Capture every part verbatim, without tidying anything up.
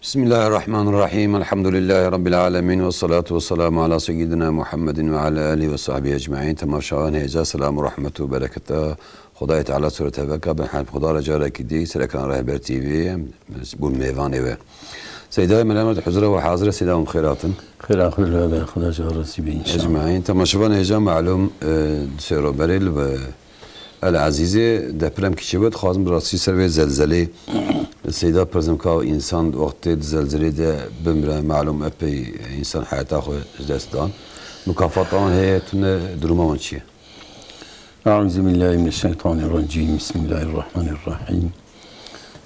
Bismillahirrahmanirrahim. Elhamdülillahi Rabbil alemin. Ve salatu ve selamu ala seyyidina Muhammedin ve ala alihi ve sahbihi ecmaîn. Temaşevan hêja, selam û rahmet û bereketa Xwedayê Teala sure teveka bin helb Xweda re carekî dî ser ekran Rehber T V em bûn mêvanê we. Seydayê Melamet huzura we hazir e, Seyda em xêr hatin. Xêra xwe lade, Xweda ji we razî be înşallah. Ecmaîn. Temaşevan hêja, malum, e, di sêro berê li be El Ezîzê deprem kişî we, dixwazim bi rastî ser vê zelzelê Seyda pirzim ka însan wextê di zelzelê de bimre, malum epey însan heyata xwe ji dest dan. Mukafata wan heye tune, duruma wan çi ye? Eûzubillahimineşşeytanirracîm. Bismillahirrahmanirrahîm.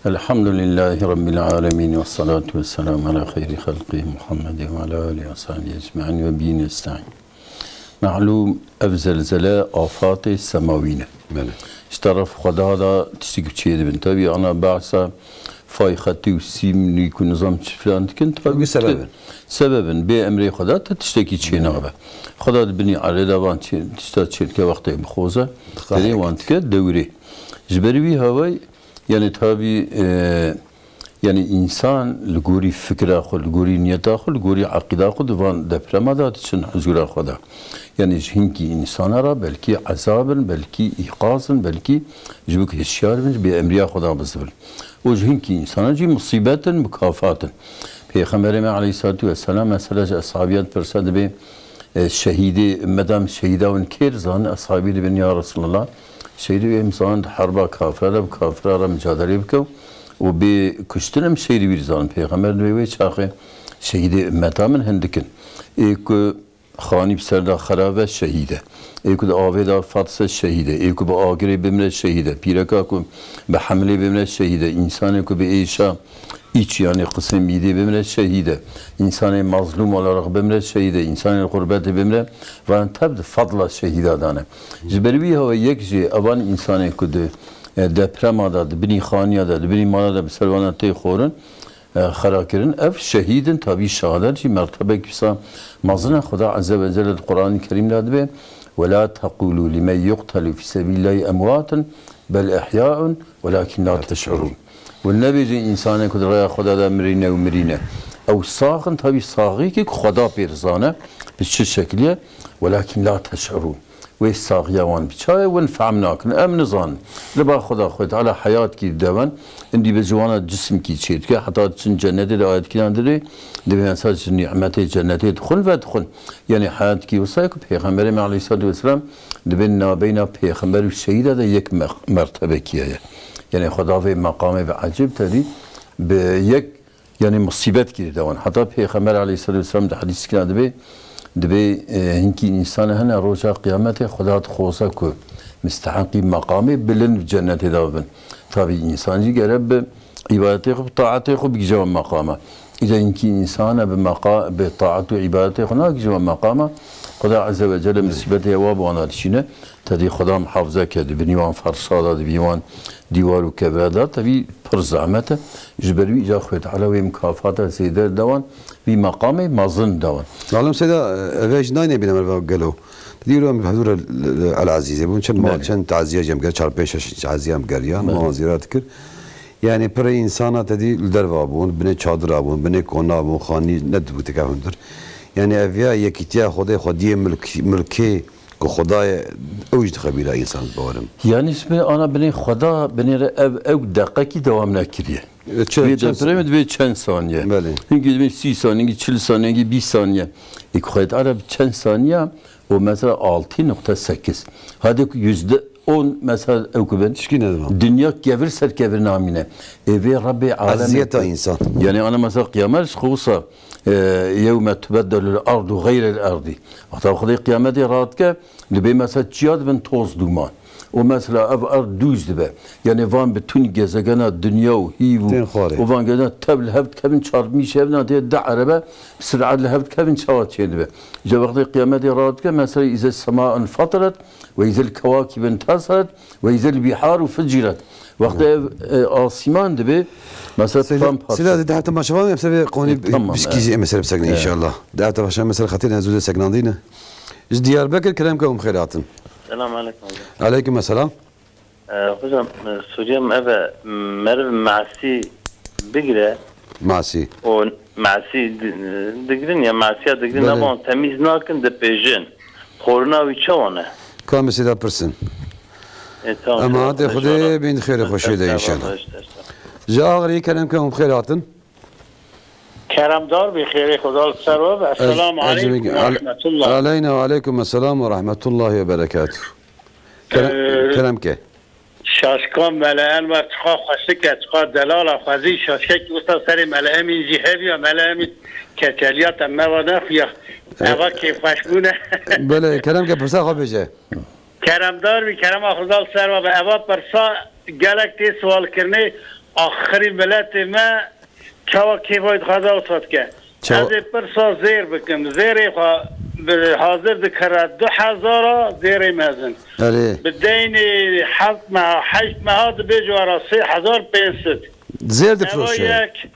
Elhamdülillahi Rabbil alemin ve salatu ve selamu ala xeyri halqi Muhammedin ve ala alihi ve sahbihi ecmaîn ve bihi nestaîn. Malûm, ev zelzele afatê semawî ne. Belê. Ji teref Xweda de tiştekî çêdibin. Tevî ana behsa fay xetî û sîm nî ku nizam çi filan dikin, tevî Ew sebeb in. Sebeb in. Bê emrê Xweda te tiştekî çê nabe. Xweda di binî erê de van çê-, tişta çêdike wextê bixoze. Dixwaze. Tenê wan dike dewrê. Ji ber wî haway, yani tevî, e, Yani însan li gorî fikra xwe, li gorî niyeta xwe, li gorî eqîda xwe di van deprema de diçin huzûra xwe de. Yani ji hinkî însana re belkî ezab in, belkî îqaz in, belkî ji bo ku hişyar bin, ji bêemriya xwe de bizivin. Û ji hinkî însana jî musîbet in, mukafat in. Pêxemberê me aleyhissalatu vesselam mesela ji eshabiyan dipirse, dibê, e, şehîdê, medan şehîda win kêr zanin, eshabî dibin, ya Resulallah, şehîdê wê em zanin di herba kafira de, bi kafira re micadele bike û bê kuştin, em şehîdê wî dizanin. Pêxember dibê wê çaxê şehîdê ummeta min hindik in. Ê ku xanî bi ser de xerabe şehîd e. Ê ku di avê de fatise şehîd e. Ê ku bi agirê bimre şehîd e. Pîreka ku bi hemlê bimre şehîd e. Însanê ku bi êşa îç, yani qisê mîdê bimre şehîd e. Însanê mazlûm olarak bimre şehîd e. Însanê li xurbetê bimre, van tev di fadla şehîda dane. Ji ber wî hewe yek jî evan însanê ku di, e, deprema de, di binî xaniya de, di binî mala de bi ser wana tê xorin, e, xera kirin, ev şehîd in, tabî şehadet jî mertebek wisa mezin e. Xuda Azze ve Celle di Qur'anî Kerîm de dibê, "Ve la tequlu limen yuqtelu fi sebîlillahi emwatun, bel ihyaun, welakin la teş'urun." Hûn nebêjin, însanê ku di rêya Xweda de mirîne û mirîne. Ew sax in, tabî saxiyekî ku Xweda pê dizane, bi çi şekilî ye, welakin la teş'urun. Wê saxiya wan bi çaye win fehm nakin. Em nizanin. Li ba Xweda, Xwedê Teala heyatkî dide wan, indî bi ciwana cisimkî çê dike. Heta diçin cennetê de ayetkî nan dirê, dibê mesela ji nîmetê cennetê dixwin ve dixwin. Yani heyatkî wisa ye ku Pêxemberê me aleyhissalatu vesselam dibê nabeyna pêxember û şehîda de yek me-, mertebekî heye. Yani Xweda vê meqamê bi ecêb te dî bi yek Yani musîbet girê dewan. Heta Pêxember aleyhissalatu vesselam di hedîskî de dibê, dibê, e, hinkî însan hene roja qiyametê Xweda dixwaze ku misteheqî meqamê bilind bi cennetê de bibin. Tabî însan jî gere bi îbadetê xwe, bi taetê xwe bigije wan meqama. Îca hinkî însan e bi meqa-, bi taet û îbadetê xwe nagije wan meqama, Xweda Azze ve Celle musîbetê hewa bi wan de dişîne. Tedî Xweda muhafize ke, di binî wan ferşa de, di binî wan dîwar û kevra de, tevî pir zehmet e. Ji ber wî îca Xwedê Teala wê mukafata zêde de wan, vî meqamê mezin de wan. Zalim Seyda, ev jî nayne bîne merva gelo. Dîro em huzûr El Ezîzê bûn, çend mal, Belê. çend taziya jî em kir, çar pênc şeş taziya em kiriya, Belê. wan zîyaret kir. Yani pir însana tedî li derva bûn, binê çadira bûn, binê kona bûn, xanî nedibû teke hundir. Yani ev ya yekîtiya Xwedê, xwediyê milk-, milkê, Ku Xwedayê ew jî dixebîra însan bawerim. Yanî ji bin ana binê Xweda binê re ev, ew deqekî dewam nekiriye. E, çi-, Vê çend depremê saniye? Divê çend saniye? Belê. Hinkî divê sî saniye, hinkî çil saniye, hinkî bîst saniye. Ê ku Xwedê Teala bi çend saniye? O mesela altı nokta sekiz. Hadi ku yüzde on mesela ew ku bin. Tişkî nedibin. Dinya kevir ser kevir namîne. Ê vê Rebbê alem. Eziyeta însan. Yani ana mesela qiyamet ji xwe wisa E, yewme tubeddelul ardu xeyrel ardi. Wexta Xwedê qiyametê radike, dibê mesela çiya dibin toz duman. O mesela ev erd dûz dibe. Yani van bütün gezegena dinya û hîv û, Tên xwarê. û van gezegena tev li hev dikevin, çarpmîş hev na tê di erebe bi sirat li hev dikevin, çawa çê dibe. Îca wextê qiyametê radike, mesela îze sema infetiret, وإذا الكواكب انتثرت، وإذا البحار فجرت. Wextê ev, e, asîman dibe, mesela Seyda, tam parça. Seyda, di heta maşevan em ser vê qonî E, tamam, pişkî evet. jî em ser bisekine Evet. inşallah. Di heta maşevan em ser xetê ne zû de seknandî ne. Ji Diyarbekir kerem ke hûn xêr hatin. Selam aleyküm hocam. Aleyküm selam. Ee, hocam, e, soruya min ev e, meriv masî bigire, Masî. O masî di-, digrin ya, masiya digrin, Belê. Evan temîz nakin, dipêjin. Xorina wî çawa ne? Kamê sêda pirsin. E, tamam, Ema hadi Xwedê bin xêrê xweşê de inşallah. Ji Agirî kerem ke hûn bi xêr hatin. Keremdar bî, xêrê Xweda li ser we be. Esselamu aleykum ve rahmetullah. Aleyna ve aleykum esselam ve rahmetullahi ve berekatuh. Kerem, Ee, kerem ke. Şaşka meleyen ve çiqa xweşik e, çiqa delala xwezî şaşkek wisa serê meleyen min jî heviya, meleyen min keçeliya te meva nexuya. Ee, Eva kêfxweş bûne. Belê, kerem ke pirsa xwe bêje. Keremdar bî, kerema Xweda li ser we be. Eva pirsa gelek tê siwalkirinê, axirî miletê me çawa kêfa wî dixwaze wisa dike. Çawa- Ez ê pirsa zêr bikim. Zêrê xwe bi hazir dikire du hezara zêrê mezin. Erê. Bi deynê heft meha, heşt meha dibêje wera sê hezar pênc sed. Zêr Eva difroşe. Yek.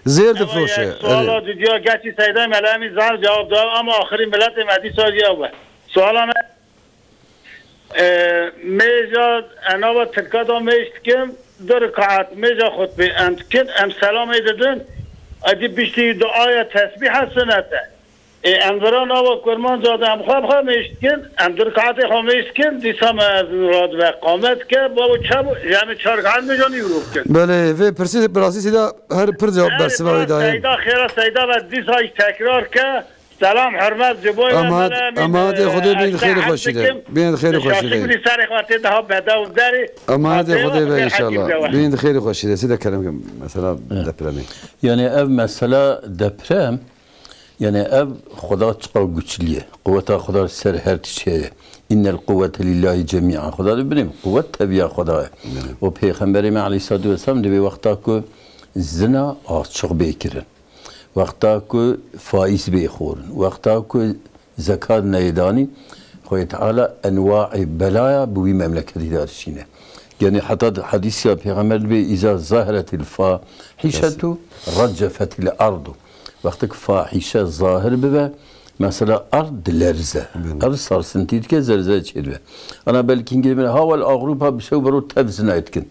Zêr Eva difroşe. Yek. Suala Erê. Didiya geçî Seyda Melemî zan cevap da ama axirî miletê me dîsa diya be. Suala me Ee, mêja, e, nava tirka da mêj dikim, du rikaet mêja xutbê em dikin, em selamê didin, edî piştî duaya tesbîha sunet e. Ê, em vira nava kurmanca de em xwe bi xwe mêj dikin, em du rikaetê xwe mêj dikin, dîsa me radibe qamet ke, babo çem, yani çar rikaet mêja nîvro bikin. Belê, vê pirsî bi rastî sîda her pir cevap Her bersiva wê daye. Seyda xêra seyda ve dîsa jî tekrar ke, Selam, hurmet ji bo Ama had-, mele min, ama hadê Xwedê e, bîn xêrê xweşî de. Bîn xêrê xweşî de. Şaşik min serê xwe tê daha bedew derê. Ama hadê Xwedê be inşallah. Bîn xêrê xweşî de. Sî de kerem ke mesela depremê. Yani ev mesela deprem, yani ev Xweda çiqa güçlü ye. Quweta Xweda ser her tiştê ye. İnnel kuvvete lillahi cemi'a. Xweda dibînim, quwet teviya Xweda ye. Evet. O Peyxemberê me aleyhissalatu vesselam dibê wexta ku zina açiq bê kirin. Wexta ku faîz bê xwarin, wexta ku zekat neyê danîn, Xwedê Teala enwaê belaya bi wî memleketî de dişîne. Yanî heta di hedîsya Pêxember dibê, "Îza zahiretil fahîşetu recefetil ardu." Wextek fahîşe zahir bibe, mesela erd dilerze. Erd sarsintî dike, zelzele çêdibe. Ana belkî hingê min hawal Ewropa bi şew bero tev zinayê dikin.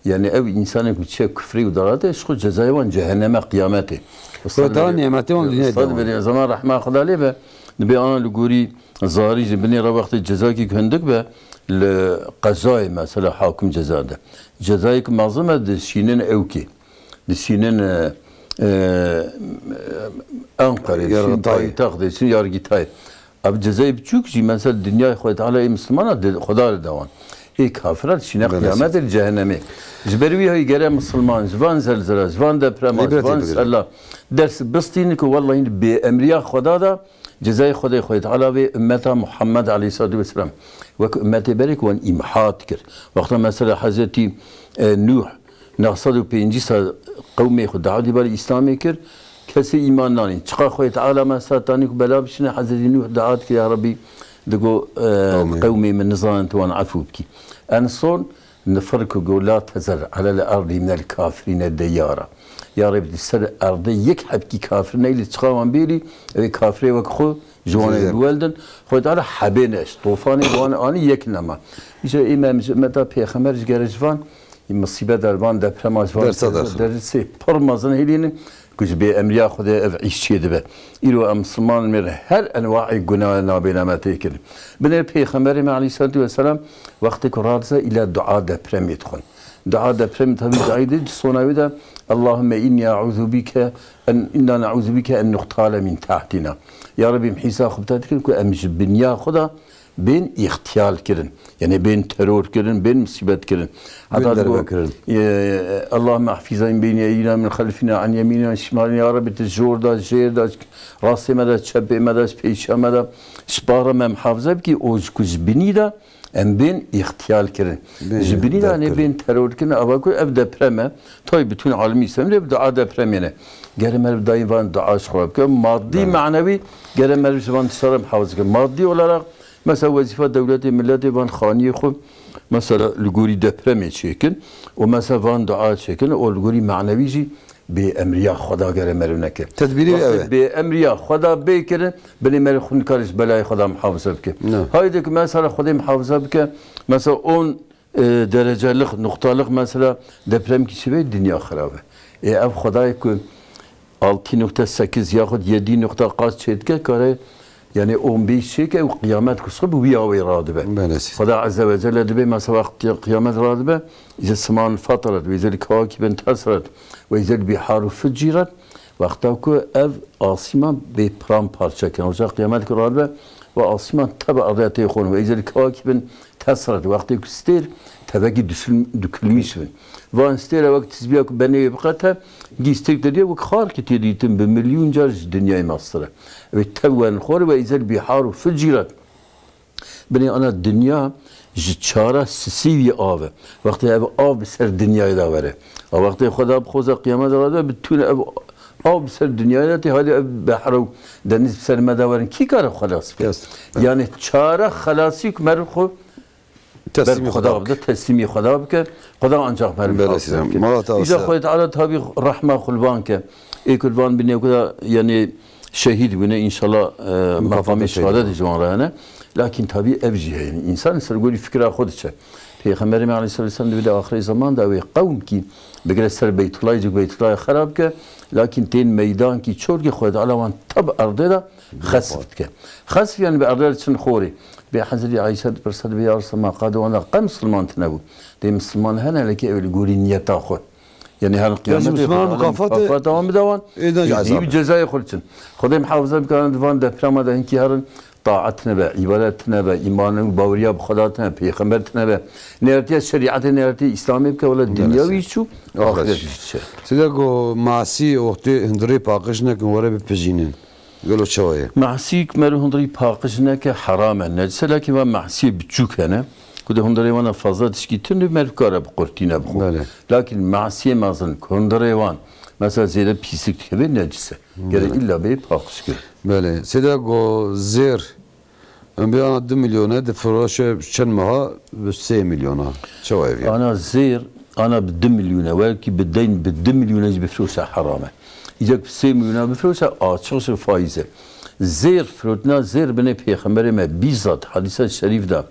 Yani ev insanê ku çiye kufrê û dalatê, ji xwe cezayê wan cehenneme, qiyametê. Xweda nimetê wan dinyayê Ustad dewa. Bêrê zaman rehma Xweda lê be, dibê ana li gorî zarî ji binê re wextê cezakî hindik be, li qezayê mesela hakim ceza de. Cezayek mezin e, dişînin ewkê. Dişînin, e, e, Ankarê, dişînin Yargıtay. Paytextê, dişînin Yargıtay. Ev cezayê biçûk jî, mesela, dinyayê Xwedê Teala ê Mislimana di Xweda li dewan. Ê kafira dişîne qiyametê li cehennemê. Ji ber wî hayî gere Misliman, ji van zelzela, ji van deprema, ji van sela ders bistînin ku wellahî bê emriya Xweda da cezayê Xwedê, Xwedê Teala vê ummeta Muhammed aleyhissalatu vesselam wek ummetê berê ku wan îmha dikir. Wexta mesela Hezretî, e, Nûh, Neh sed û pêncî sal qewmê xwe dawetî ber Îslamê kir, kesê îman nanî. Çiqa Xwedê Teala me sed tanî ku bela bişine, Hezretî Nûh dua dikir, ya Rebî, digo, e, Amîn. Qewmê min nizanin tu wan efû bikî. En son nifir ku go, "La tezer alel erdî minel kafirîne deyara." Ya Rebî, di ser erdê yek hebkî kafir neylî, çiqa wan bêrî, ew ê kafirê wek xwe ji wan ê biweldin. Xwedê Teala hebê neşt. Tofanê wan anî yek nema. Îşte ê me ji ummeta Pêxember ji gere ji van, Ê misîbet der van deprema ji van dersê pir mezin hêlînin ku ji bê emriya Xwedê ev îş çê dibe. Îro em Misilman mêr her enwaê gunaha nabêne me tê kirin. Binêr Pêxemberê me aleyhissalatu vesselam wextê ku radize île dua depremê dixwin. Dua depremê tabi dayî de sona wê de Allahümme inni e'uzu bike en, inna ne'uzu bike en nuqtale min tahtina. Ya Rebî em hîsa xwe bi te dikin ku em ji binya xwe de bên îxtiyal kirin. Yanî bên teror kirin, bên misîbet kirin. Heta digo, e, Allahümme ahfizna min beyni eydina, min xelfina, an yemina, şimalina, ya Rebî tu jor da, jêr da, rastê me de, çepê me de, pêşiya me de, ji para me muhafaza bikî, û ji ku ji binî de em bên îxtiyal kirin. Ji binî de em ê bên teror kirin, ava ku ev deprem e, taybî bütün alemî Îslamî de bi dua depremê ne. Gere meriv dayîn van dua ji xwe bike. Madî, manevî gere meriv ji van tişta re muhafaza bike. Madî olarak Mesela wezîfa dewletê, miletê van xaniyê xwe, mesela li gorî depremê çêkin û mesela van dua çêkin û li gorî manevî jî bê emriya Xweda gere meriv neke. Tedbîrê wê ev e. Wextê bê emriya Xweda bê kirin, binê meriv xwe nikare ji belayê Xweda muhafaza bike. Haydi ku mesela Xwedê muhafaza bike, mesela on e, derecelik, noktalık mesela deprem ki çi be, dinya xirab e. Ê ev Xwedayê ku altı nokta sekiz yaxud yedi nokta kaç çêdike, kare, yani on beş çêke û qiyamet ku sibh bi wî awê radibe. Belê. Xweda Azze ve Celle dibe, mesela wextê qiyamet radibe, îze seman fetiret, ve îze li kewakibin tesiret, ve îze li bihar û fuciret, wexta ku ev asîman bê piran parçe kirin. Roja qiyamet ku radibe, ve asîman tebe erdê tê xon, ve îze li kewakibin tesiret, wextê ku stêr tevekî duşil-, dukilmîş bin. Van stêra wek tizbiya ku benê wê biqete, gîstêk derya wek xarkê tê dîtin bi milyûn car ji dinyayê mestir e. Ew ê tev werin xwarê ve îzel bihar û fucirat. Binê ana dinya ji çara sisî wî av e. Wextê ev av bi ser dinyayê de were. A wextê Xweda bixwaze qiyamet de radibe, bi tune ev av bi ser dinyayê de tê, halî ev behre û deniz bi ser me de werin. Kî kare xelas bike? Yes. Yani çare xelasî ku meriv xwe Teslîmî Xweda bike, teslîmî Xweda bike. Xweda ancak meriv Belê xelas sîrem. Bike. Mala te Îca ase. Xwedê Teala tabî rehma xulvan ke. Ê kurban binê ku da, yani şehîd bûne, inşallah, e, Mukafata meqamê şehîd şehadetê bûne. Ji wan re hene. Lakin tabî ev jî heye. Yani, însan ser gorî fikra xwe diçe. Peyxemberê me aleyhissalatu vesselam dibêje axirê zaman da wê qewm kî bigire ser Beytullahê, cik Beytullahê xera bike. Lakin tên meydan kî çor kî Xwedê Teala wan teb erdê de xesf dike. Xesf yani bi erdê de çin xorê. Bê Hezretî Ayşe dipirse, dibê, "Ya Resulallah, ma qadê wan de qe misilman tine bû?" Dê misilman hene, leke ew li gorî niyeta xwe. Yani her qiyamet misilman mukafat mukafata wan bide wan. Êdan jî Ê, ezab dî e. Bi cezayê xwe çin. Xwedê muhafaza bike, di van deprema de hinkî herin, taat tine be, îbadet tine be, îman û baweriya bi Xweda tine, pêxember tine be. Nêrtiya şerîetê, nêrtiya Îslamê bike, wele Belê dinya sê. Wî çû, Axiret axiret jî. Jî çi. Sida ku masî wextê hundirê paqij nekin, were bipijînin. Gelo çawa ye? Mahsî ku meriv hundirî paqij neke heram e, necis e, lakin va mahsiyê biçûk hene, ku di hundirê wan de fazla tişkî tune, meriv kare bi qurtîne bixwe. Belê. Lakin mahsiyê mezin ku hundirê wan, mesela zêde pîsik dikeve, necis e. Gere Belê. Îlla bê paqij kir. Belê. Sêde go zêr, em bê ana du milyone, di firoşe çend meha bi sê milyona. Çawa ev ye? Ana zêr, Ana bi du milyone, wekî bi deyn bi du milyone jî bifroşe heram e. Îcek bi sê milyona bifroşe, açiq ji faiz e. Zêr, firotina zêr binê pêxemberê me bîzat hadîsa şerîf de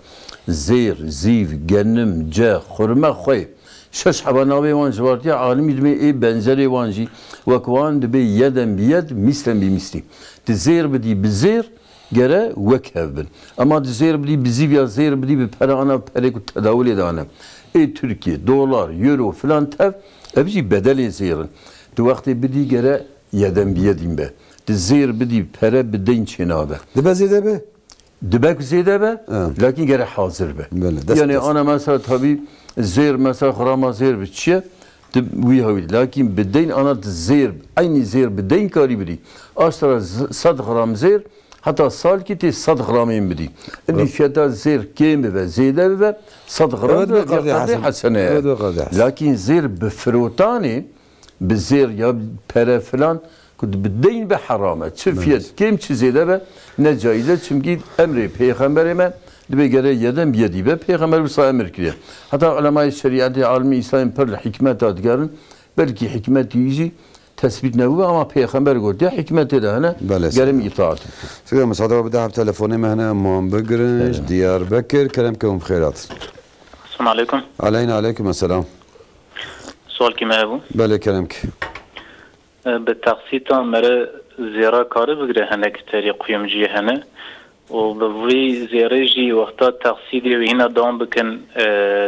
zêr, zîv, genim, ce, xurme xwê. Şeş heba navê wan ji wartiya alimî dibê ê benzerê wan jî wek wan dibê yeden bi yed, mîslen bi mîslî. Di zêr bidî bi zêr, gere wek hev bin. Ema di zêr bidî bi zîv ya zêr bidî bi pere, ana perê ku tedawilê dane. Ê Tirkiye, dolar, euro filan tev, ev jî bedelê zêr in. Di wextê bidî gere yeden bi yedîn be. Di zêr bidî pere bi deyn çênabe. Dibe zêde be? Dibe ku zêde be, Evet. Lakin gere hazir be. Belê, dest Yani dest. Ana mesela tabî zêr mesela xurama zêr bi çi ye? Di wî hewî. Lakin bi deyn ana di zêr, eynî zêr bi deyn karî bidî. Aştera z-, sed gram zêr, Heta salkî tê sed gramên bidî. Indi Ra- fiyata zêr kêm bibe, zêde bibe, sed gram Evet, be, be qadê qadê Hasan. Hesene ye. Evet, be qadê Hasan. Lakin zêr bi firotanê, bi zêr ya pere filan, ku bi deyn be heram e. Çi Evet. Fiyat kêm çi zêde be, ne caiz e. Çimkî emrê pêxemberê me, dibê gere yeden bi yedî be. Pêxember wisa emir kiriye. Heta ulemayê şerîetê, alimê Îslamê pir li hikmeta digerin. Belkî hikmetî jî tesbît nebû, ama pêxember gotiye, hikmetê de hene, Belê, gerek seyda. Îtaat bikin. Seyda, misade bide, ev telefonê me hene, em wan bigirin, Eyvallah. Ji Diyarbekir, kerem ke hûn bi xêr hatin. Selamun aleyküm. Aleyna aleyküm esselam. Sualkî me hebû. Belê, kerem ke. E, bi taksîta mere zêra kare bigire, hinek terî quyumciyê hene. Û bi vî zêrê jî wexta taksîdê wî hîna dewam bikin, e,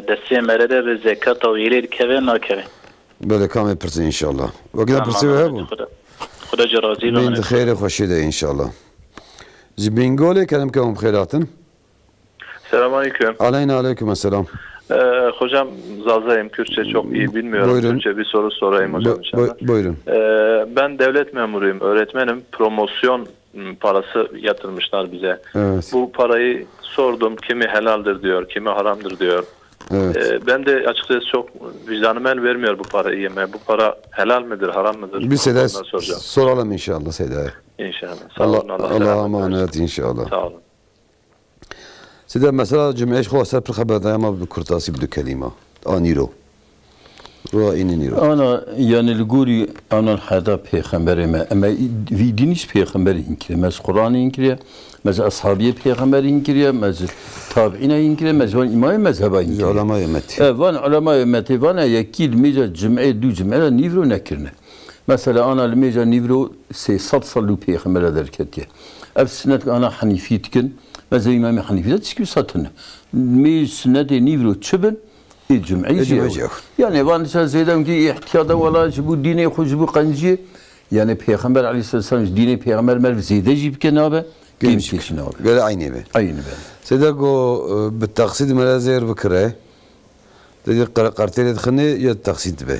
destê mere de bi zekata wî lê dikeve, nakeve? Belê, kamê pirsin înşallah. Wekî de Tamam, pirsê we hebû? Xuda, Xuda ci razî be. Bên di xêrê xweşî de înşallah. Ji Bîngolê kerem ke hûn bi xêr hatin. Selam aleyküm. Aleyna aleyküm esselam. Ee, hocam, Zazayım, Kürtçe çok iyi bilmiyorum. Buyurun. Türkçe bir soru sorayım hocam Bu-, bu-, inşallah. Buyurun. Ee, ben devlet memuruyum, öğretmenim. Promosyon m, parası yatırmışlar bize. Evet. Bu parayı sordum, kimi helaldir diyor, kimi haramdır diyor. Evet. Ee, ben de açıkçası çok vicdanım el vermiyor bu parayı yemeye. Bu para helal midir, haram mıdır? Bir Seda Ondan soracağım. Soralım inşallah Seda'ya. İnşallah. Sağ Allah, olun, Allah Allah'a selamet versin. Emanet inşallah. Sağ olun. Seda, mesela cumê ji xwe ser pir xeber dayama bi kurtasî bi du kelîma. Anîro. Ruha înî nîro. Ana, yani li gorî ana heta pêxemberê me. Em vî dînî ji pêxemberê hîn kiriye. Me ji Qur'anê hîn kiriye. Me ji eshabiyê pêxemberê hîn kiriye. Me ji tabiîna hîn kiriye. Me ji van îmayê mezheba hîn Ji kiriye. ulemayê metî. E, van ulemayê metî, van e yekî li mêja cumê, du cumê de nîvro nekirine. Mesela ana li mêja nîvro sê sed sal û pêxembera derketiye. Ev sinet ana Henîfî dikin. Mezhebê Îmamê Henîfî de tişkî wisa tune. Mêj sinetê nîvro çi bin? Ê cumeyê Ê jî cumeyê ew. jî ew. Yani van dişa zêde ki ihtiyada wala ji bo dînê xwe, ji bo qenciyê. Yani Pêxember aleyhisselam ji dînê Pêxember merv zêde jî bike nabe. Kêm Kêm jî jî bike. nabe. Gele eynê be. Eynî be. Seyda go, e, bi teqsîd me re zêr bikire. Dedi qer-, qertê lê dixine ya teqsîd be.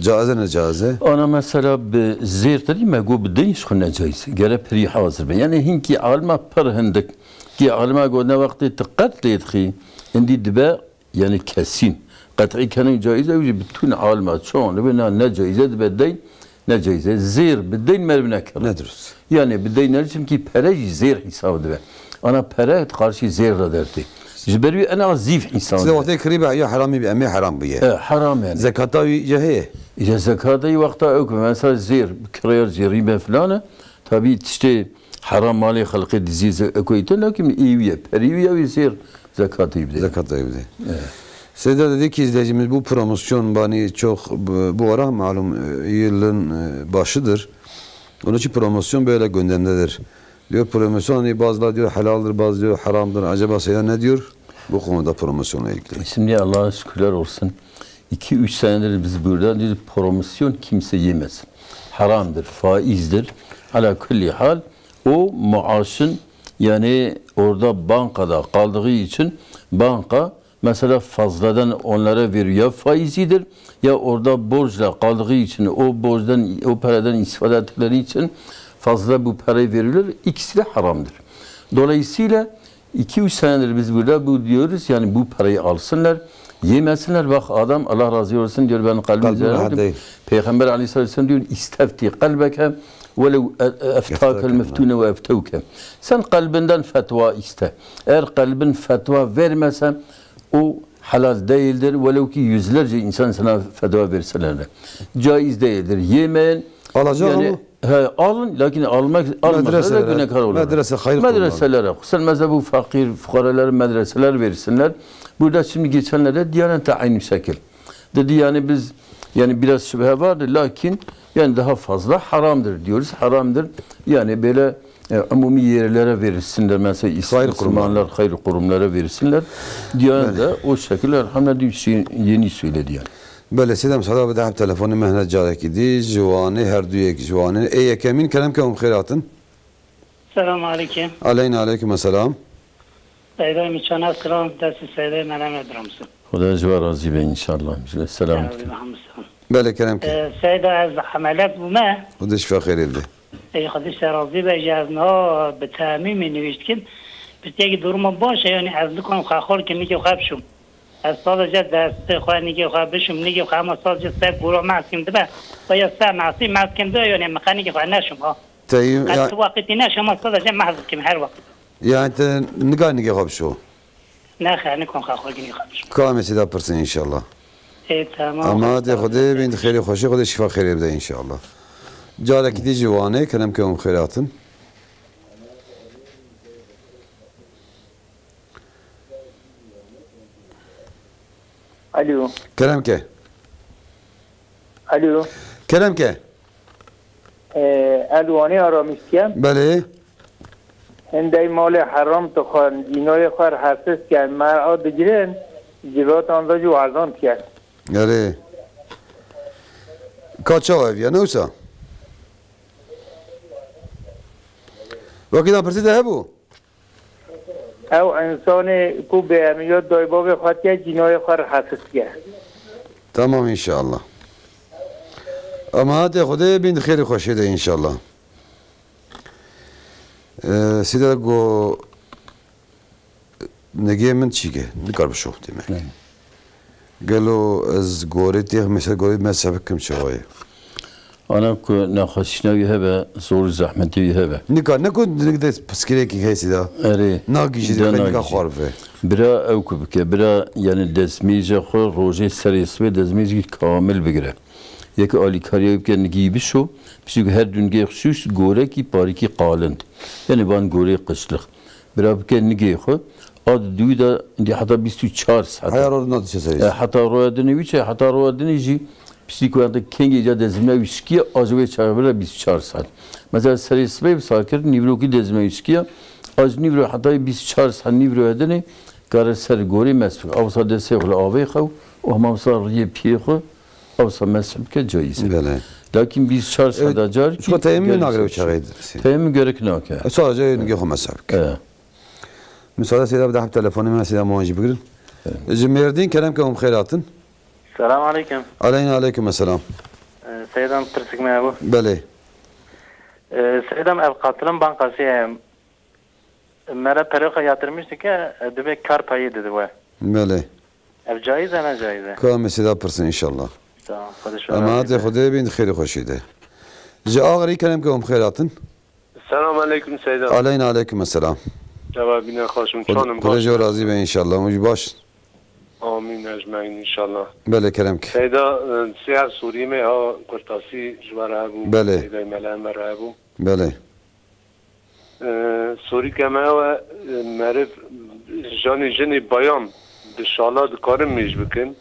Caize ne caize? Ana mesela bi zêr tedî me go bi deyn ji xwe ne caize. Gere pirî hazir be. Yani hinkî alma pir hindik. Ki alma go ne wextê tu qert lê dixî, hindî dibe Yani kesîn. Qet'î kenin caiz e, ew jî bütün alma çon dibe, na ne caiz e, dibe deyn, ne caiz e. Zêr bi deyn merv nekir. Ne dirust. Yani bi deyn ne, çimkî pere jî zêr hesab dibe. Ana pere karşî zêr re dertê. Ji ber wî ena zîf hesab Size dibe. wextê kirî be ya heramî be, emê heram bûye. E, heram yani. Zekata wî ya heye. Ya zekata wî wexta ew ki mesela zêr, kirayar zêrî be filan e. Tabii tiştê Heram malê xelkê dizî ze-, ekoyî te nakim, êwî ye, perî wî ye, wî zêr zekatê bide. Zekatê bide. Evet. Seyda dedi ki izleyicimiz bu promosyon bani çok bu, bu ara malum, e, yılın, e, başıdır. Onun için promosyon böyle gündemdedir. Diyor promosyon, hani bazıları diyor helaldir, bazı diyor haramdır. Acaba Seyda ne diyor bu konuda promosyonla ilgili? Şimdi Allah'a şükürler olsun. İki üç senedir biz burada diyoruz, promosyon kimse yemesin. Haramdır, faizdir. Ala kulli hal o maaşın, yani orada bankada kaldığı için banka mesela fazladan onlara veriyor, ya faizidir ya orada borçla kaldığı için o borçtan, o paradan istifade ettikleri için fazla bu parayı verilir. İkisi de haramdır. Dolayısıyla iki üç senedir biz burada bu diyoruz, yani bu parayı alsınlar, yemesinler. Bak adam, Allah razı olsun, diyor, ben kalbim Kalbim üzerine rahat aldım. değil. Peygamber aleyhisselam diyor, "İstefti kalbeke velev e-, e-, eftakel Eftakel meftune ve eftevke." Sen kalbinden fetva iste. Eğer kalbin fetva vermese, o helal değildir. Velev ki yüzlerce insan sana fetva verseler de. Caiz değildir. Yemeyin. Alacak Yani, ama. He, alın, lakin almak, almasalar da Medreselere, günahkar olur. medrese hayır kurumları. Medreselere, sen mesela bu fakir, fukarelere medreseler versinler. Burada şimdi geçenlerde Diyanet de aynı şekil. Dedi yani biz, yani biraz şüphe vardı, lakin yani daha fazla haramdır diyoruz. Haramdır. Yani böyle, e, umumi yerlere verilsinler. Mesela is-, Hayır kurumları. Müslümanlar hayır kurumlara verilsinler. Diyanet Yani. de o şekilde elhamdülillah şey, yeni söyledi yani. Belê, sêdem sada bide hem telefonê me hene carekî dî, ji Wanê, her du yek ji Wanê. Ê yekemîn, kerem ke hûn bi xêr hatin. Selam aleykum. Aleyna aleykum selam. Seyda Miçana selam, destê Seyda Meryem Edramsın. Xuda ji we razî be înşallah. Ji we selam dikim. Belê, kerem ke. Ee, Seyda ez hemelet bûme. Xuda şifa xêrê bide. Ey Xwedê te razî be, ji ez niha bi temîmî nivîşt kim. Pirsiyekî duruma baş e, yanî ez nikarim xwe xor kim, nîkê xwe bişûm. Ez sadece destê xwe, nîkê xwe bişûm, nîkê xwe hema sadece ser gora mehz kim dibe. Ve ya ser mehsî mehz kim dibe, yanî min qe nîkê xwe neşûm ha. Teyî, Ez ya, tu waqitî neşûm, ez sadece mehz kim her waqit. Yani te nika nîkê xwe bişo? Nexêr, nikom xwe xwe ginî xwe bişim. Kamê sêda pirsin înşallah. Ê, temam, Ama hadi xwedê bin xêrê xweşî, xwedê şifa xêrê bide înşallah. Carekî dî ji Wanê, kerem ke hûn xêr hatin. Alo. Kerem ke. Alo. Kerem ke. Ee, ez Wanê aramîstiye. Belê. Hindey malê heram dixwin, dînayê xwe hesas dikin, mer'a digirin, civatan de jî werzan dikin. Erê. Ka çawa ev ya, ne wisa? Wekî da pirsî de hebû? Ew însanê ku bêhemiya dayî bavê xwe diye, cînayê xwe re hesas diye. Tamam înşallah. Ama hatê Xwedê bin di xêrê xweşê de înşallah. Ee, sîda go negê min çîke, nikar bi şox dîme. Hı. Gelo ez gorê têx, mesela gorê mezheb kim çawa ye? Ana ku nexweşîna wî hebe, zor û zehmetê wî hebe. Nika ne ku nik dest piskirêkî hesî da. Erê. Nagîjî de nika xwar ve. Bira ew ku bike, bira yani destmêja xwe rojê serê sibê destmêjî kamil bigire. Yek alîkariya wî bike nigî bişo, pişik her dungê xşûş gorekî parîkî qalind. Yani van gorê qişlix. Bira bike nigê xwe, ad dû da di heta bîst û çar saet. Heya ro nadiçe serê. E, heta roya dinê wî çe, heta roya dinê jî piştî ku ente kengê ca dezmîna wî şikiye, a ji wê çaxê bira bîst û çar saet. Mesela serê sibê bi sakir nîvrokî dezmîna wî şikiye, a ji nîvro heta bîst û çar saet nîvro dinê kare ser gorê mest bike. Awsa destê xwe li avê xew û hema wisa riyê piyê xwe awsa mest bike cayîz e. Belê. Lakin bîst û çar saet da car. Ji xwe teyemmû nagire û çaxê. Teyemmû gerek nake. E, sadece nigê xwe mest bike. E. Müsaade Seyda, bir daha telefonê me Seyda Mohan jî bigirin. Evet. Ji Mêrdîn kerem ke hûn xêr hatin. Selam aleyküm. Aleyna aleyküm esselam. Ee, Seydan pirsik me bu. Belê. Ee, Seydan ev katılım bankası, e, mere pere xwe yatırmıştı ki, e, dibe kar payı dedi bu. Belê. Ev caiz e, ne caiz e? Ka me Seyda pirsin inşallah. Tamam, Xwedê şo Emanet razî be. Xwedê bin xêr xweşî de. Ji Agirî kerem ke hûn xêr hatin. Selam aleyküm Seyda. Aleyna aleyküm esselam. Cevabine xweşim. Xwedê, çonim Xwedê baş. Jo razî be inşallah. Hûn jî baş. Amîn ecmaîn inşallah. Belê kerem ki. Seyda, e, siyar Sûrî me ha kurtasî ji we re hebû. Belê. Seyda Melen me re hebû. Belê. E, Sûrî ke me we, e, meriv janî jinî bayan bi şala dikarin mêj bikin.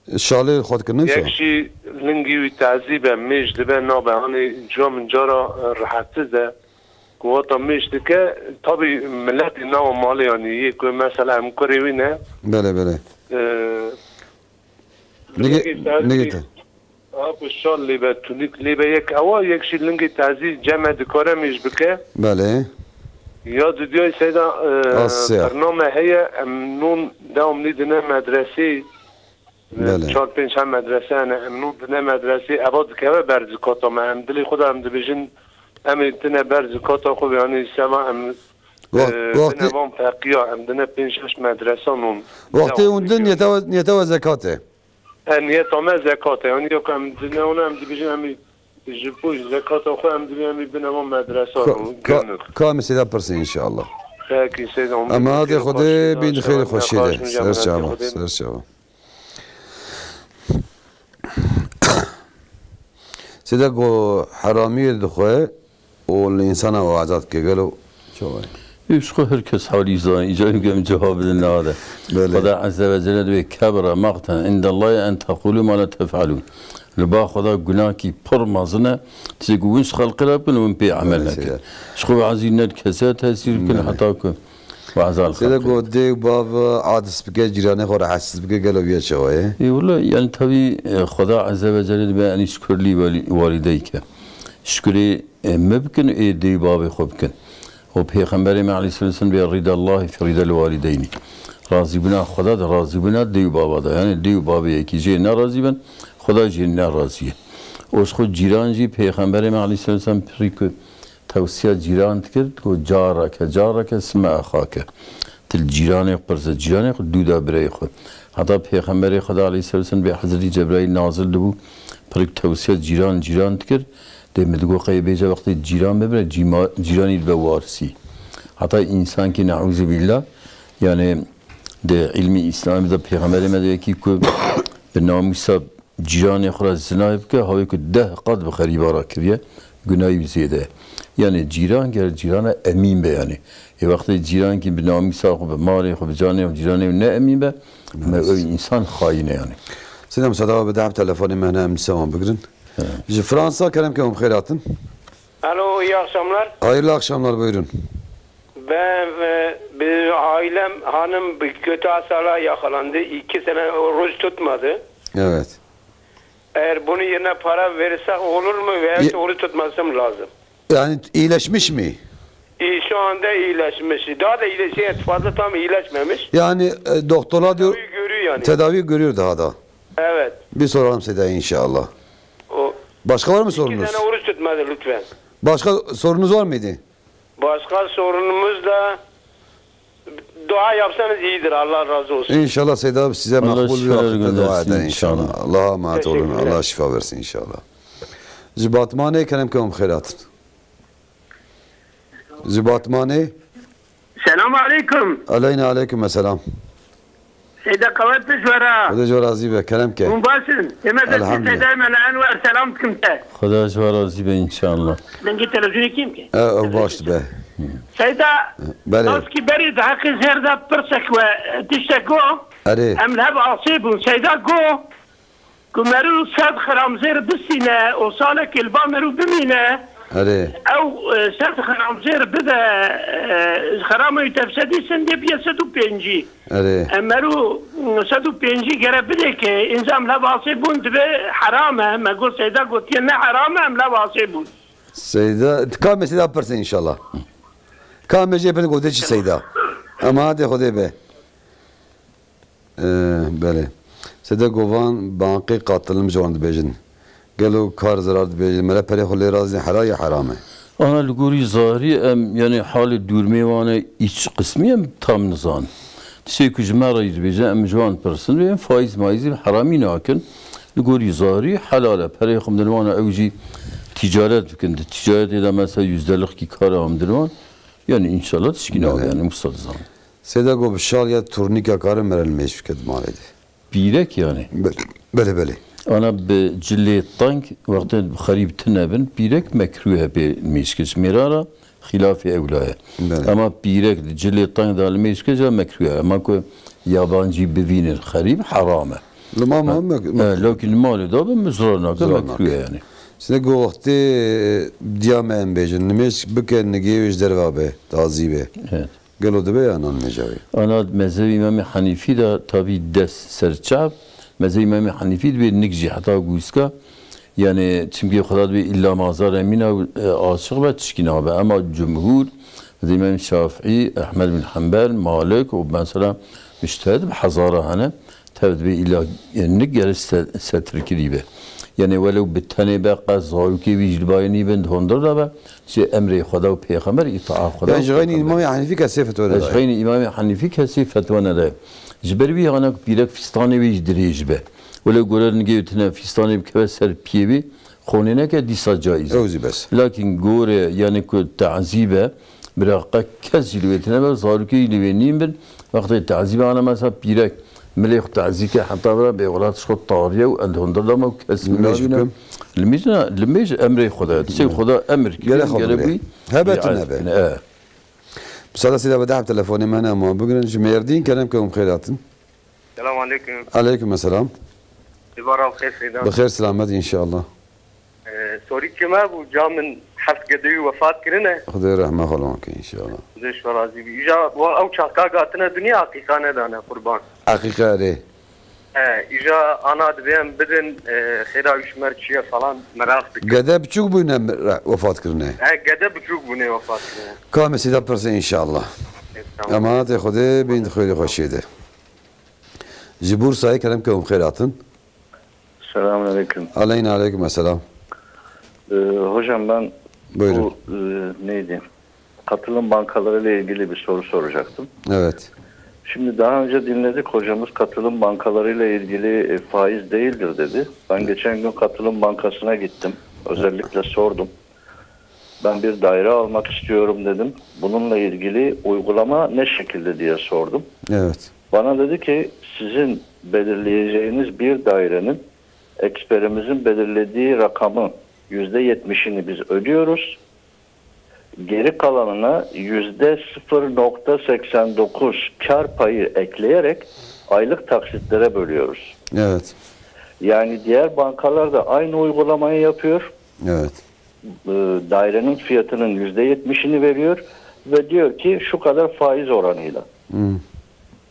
Şalê xwe dikir, ne wisa? Yek jî lingî wî tezî be, mêj dibe nabe, hanê ca min cara, e, rehetsiz e. Ku wata mêj dike, tabî miletê nawa malê, yanî yê ku mesela em kurê wî ne. Belê, belê. E, Nigê-, lingî tezî, nigê te. Ha, ku şal lê be, tûnik lê be, yek ewa, yek jî lingê tezî cem e dikare mêj bike. Belê. Ya dudiyay Seyda, e, Asya. Bername heye, em nûn dewam nîdine medresê. Belê. Çar pênc hem medrese hene, em nû dine medresê, eva dikeve ber zikata me. Em dilê xwe de em dibêjin, em ê tine ber zikata xwe, yanî sema em, Wext-, e, wextê dine van feqiya, em dine pênc şeş medresa nûn. Wextê hûn din niyete we, niyete we zekat e? E, niyeta me zekat e. Yanî yok em dine ona em dibêjin, em ê ji bo zekata xwe em dibê em ê bine van medresa Ka-, nûn, ka-, gönük. Ka em ê Seyda pirsin inşallah. Peki, Seyda, Em hatê Xwedê bin xêr xweşî de. Ser çava, ser çava. Sêde ku heramiyê dixwe û li însana we azad ke, gelo çawa ye? Ji xwe her kes halî zanî, îca em cevab bidin nade. Belê. Xweda Azze ve Celle dibê, "Kebura maqten indallahi en tequlu ma la tef'alun." Li ba Xweda gunahkî pir mezin e, tiştê ku hûn ji xelkê re bikin, hûn pê emel Belê, nekin. Sêde. Ji xwe azî ne kesê tesîr bikin, Belê. Heta ku Sêde got, dê û bav adis bike, cîranê xwe rehetsiz bike, gelo viya çawa ye? Ê, wele, yani, tabii, e, Xweda Azze ve Celle dibe, yani, şükür li wali-, walideyke. Şükürê, e, me bikin, ê dê û bavê xwe bikin. O Pêxemberê me aleyhisselam be, "Ridallahi fi ridal walideyni." Razîbûna Xweda de, razîbûna dê û bava de. Yani, dê û bavê yekî jê nerazî bin, Xweda jê nerazî ye. O ji xwe cîran jî Pêxemberê me aleyhisselam pirî ku Tewsiya cîran dikir, ku careke, careke sime exake. Tu li cîranê xwe pirse, cîranê xwe dû da birayê xwe. Heta Pêxemberê Xweda aleyhisselam bê Hezretî Cebraîl nazil dibû, pirik tewsiya cîran, cîran dikir. Dê min digot, qey bêje wextê cîran bibire, cîma-, cîranî dibe warisî. Heta însankî neûzubîllah, yani di îlmî îslamî de Pêxemberê me de yekî ku bi namûsa cîranê xwe re zinayê bike, hawê ku deh qat bi xerîba re kiriye, gunayî wî zêde ye. Yani cîran ger cîrana emîn be yani. Ê wextê cîrankî bi namîsa xwe, bi malê xwe, bi canê xwe, cîranê xwe ne emîn be, me ew însan xayîn e yani. Sinem Sedava bi dehb telefonê me hene em dîsa wan bigirin. He. Ji Fransa kerem ke hûn bi xêr hatin. Alo, iyi akşamlar. Hayırlı akşamlar, buyurun. Ben, e, bir ailem, hanım bir kötü hastalığa yakalandı. İki sene oruç tutmadı. Evet. Eğer bunun yerine para verirsek olur mu veya Ye- oruç tutması mı lazım? Yani iyileşmiş mi? İyi, şu anda iyileşmiş. Daha da iyileşmeye fazla tam iyileşmemiş. Yani, e, doktorlar diyor, Tedavi görüyor yani. Tedavi görüyor daha da. Evet. Bir soralım size inşallah. O Başka var mı sorunuz? İki sene oruç tutmadı lütfen. Başka sorunuz var mıydı? Başka sorunumuz da dua yapsanız iyidir. Allah razı olsun. İnşallah Seyda abi size Allah makbul bir şifalar vakitte dua göndersin eder inşallah. İnşallah. Allah'a emanet olun. Teşekkürler. Allah şifa versin inşallah. Ji Batmanê kerem ke hûn bi xêr hatin. Ji Batmanê. Selam aleykum. Aleyna aleykum selam. Seyda Qewet bi ji we re. Xwedê ji we razî be, kerem ke. Hûn baş in? Ê me destî Elhamdülillah. Seyda Mela Enwer selam dikim te. Xweda ji we razî be înşallah. Dengê televizyonê kêm ke. E, ew baş dibe. Seyda, Belê. Naskî berê di heqê zêr de pirsek we tiştek got. Erê. Em li hev asê bûn. Seyda got, ku merû sed xiramzêr bistîne û salekê li ba merû bimîne, Erê. Ew, e, sed xiramzêr bide, e, xirama wî tevsedî sendê biye sed û pêncî. Erê. E, merû, mm, sed û pêncî gere bidê ke, înza em lev asê bûn, dibe heram e. Me got Seyda gotiye ne heram e, em lev asê bûn. Seyda, ka me Seyda pirse înşallah. Ka me jê pirse gotiye çi Seyda. Emanetê Xwedê be. Ee, belê. Sede govan banqê qatilim ji wan dibêjin. Gelo kar zerar dibêjin. Mele perê xwe lê razî hera ya heram e. Ana li gorî zahirî em, yani halê dûrmê wan e, îç qismî em tam nizan. Tiştê ku ji me re jî dibêje, em ji wan pirsin, em faîz maîzî heramî nakin. Li gorî zahirî helal e. Perê xwe bidin wan e, ew jî ticaret bikin. Di ticaretê de mesela yüzdelikî kar e, em bidin wan. Yani înşallah tişkî nabe, yani wisa dizan. Sêda got bi şal ya turnîka karin mere nimêj bike di malê de. Pîrek yani. Belê, belê, belê. Ana bi cilê teng, wextên xerîb tune bin, pîrek mekrûh e pê nimêj kir. Ji mêra re xîlafê ewla ye. Belê. Ama pîrek di cilê teng de nimêj kir, ca mekrûh e. Ama ku yabancî bivînin xerîb, heram e. Li mal, mal mek-, e, mek-, lakin li malê de bin, min zirar nake, zirar mekrûh e nake yani. Sêda got wextê diya me em bêjin, nimêj bike, nigê wê ji derve be, tazî be. Evet. Gelo dibe ya nan meca wê? Ana mezhebê Îmamê Henîfî de tabî dest ser çav, mezhebê Îmamê Henîfî dibê nik jî heta gûska, yani çimkî Xweda dibê îlla mazar emîna, e, aşiq be, tişkî nabe. Ema cumhûr, mezhebê Îmamê Şafîî, Ehmed bin Hembel, Malik û mesela mujtehid bi hezara hene. Tev dibê îla, e, nik gere se-, setirkirî be. Yani welew bi tenê be, qas zarokê wî jî li bayê nîbin, di hundir de be, ji emrê Xweda û Pêxember, îtaa Xweda û Pêxember. Yani ji xeynî Îmamê Henîfî kesê fetwa nede. Ji xeynî Îmamê Henîfî kesê fetwa nede. Ji ber wî hana ku pîrek fîstanê wî jî dirêj be. Welew gore nigê wî tune fîstanê bikeve ser piyê wî, xonê neke dîsa caiz e. Ew zî bes. Lakin gore, yani ku tazî be, bira qe kes jî li wê tune be, zarokê jî li wê nîn bin. Wextê tazî be, ana mesela pîrek, milê xwe tazî ke heta bira bê welat ji xwe tariye û el hundir dama û kes nabîne. Limêj bikim. Limêj ne, limêj emrê Xweda ye. Tiştê Xweda emir kiriye, gerek xwe gerek bimrê. Wî hebe riayet tune be. Bikine. E. Misala sîda be dehb telefonê me hene, em wan bigrin. Ji Mêrdîn kerem ke hûn bi xêr hatin. Selam aleyküm. Aleyküm selam. Êvar bi xêr Seyda. Bi xêr selamet înşallah. Ee, sorî çi me bû, ca min heft gedewî wefat kirine. Xwedê rehme xwe li wan ke înşallah. Xwedê ji we razî bî. Îja wa ew çaxka hatine dinya, eqîqa nedane qurban. Eqîqa erê. He, îja ana dibê em bidin, e, xêra wî ji me re çi ye falan meraq dikin. Gede biçûk bûne re-, wefat kirine. He, gede biçûk bûne wefat kirine. Ka me sîda pirse înşallah. E, tamam. Emanetê Xwedê bin di xêrî xweşiyê de. Ji Bursayê kerem ke hûn bi xêr hatin. Selamun aleyküm. Aleyna aleyküm selam. Ee, hocam ben Buyurun. bu, e, neydi? Katılım bankaları ile ilgili bir soru soracaktım. Evet. Şimdi daha önce dinledik hocamız katılım bankaları ile ilgili, e, faiz değildir dedi. Ben geçen gün katılım bankasına gittim. Özellikle sordum. Ben bir daire almak istiyorum dedim. Bununla ilgili uygulama ne şekilde diye sordum. Evet. Bana dedi ki sizin belirleyeceğiniz bir dairenin eksperimizin belirlediği rakamı yüzde yetmişini biz ödüyoruz. Geri kalanına yüzde sıfır nokta seksen dokuz kar payı ekleyerek aylık taksitlere bölüyoruz. Evet. Yani diğer bankalar da aynı uygulamayı yapıyor. Evet. E, dairenin fiyatının yüzde yetmişini veriyor ve diyor ki şu kadar faiz oranıyla. Hmm.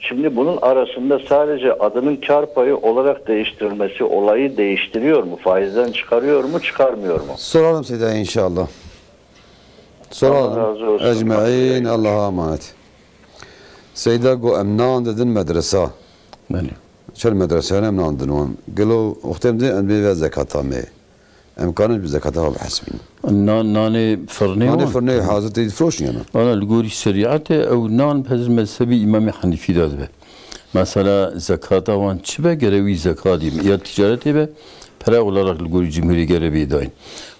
Şimdi bunun arasında sadece adının kar payı olarak değiştirilmesi olayı değiştiriyor mu? Faizden çıkarıyor mu, çıkarmıyor mu? Soralım Seyda inşallah. Soralım. Allah razı olsun. Ecmaîn, Allah'a emanet. Seyda got em nan didin medresa. Belê. Çend medrese hene em nan didin wan. Gelo wextê em dê em bê ve zekata me. Em karin bi zekata xwe bihesibînin. Nan, nanê firnê Nanê wan. Firnê hazir tê difroşin yana. Ana li gorî şerîetê ew nan bi hezir mezhebî Îmamê Henîfî de dibe. Mesela zekata wan çi be, gere wî zekatî ya ticaretê be, pere olarak li gorî cumhuriyê gere bê dayîn.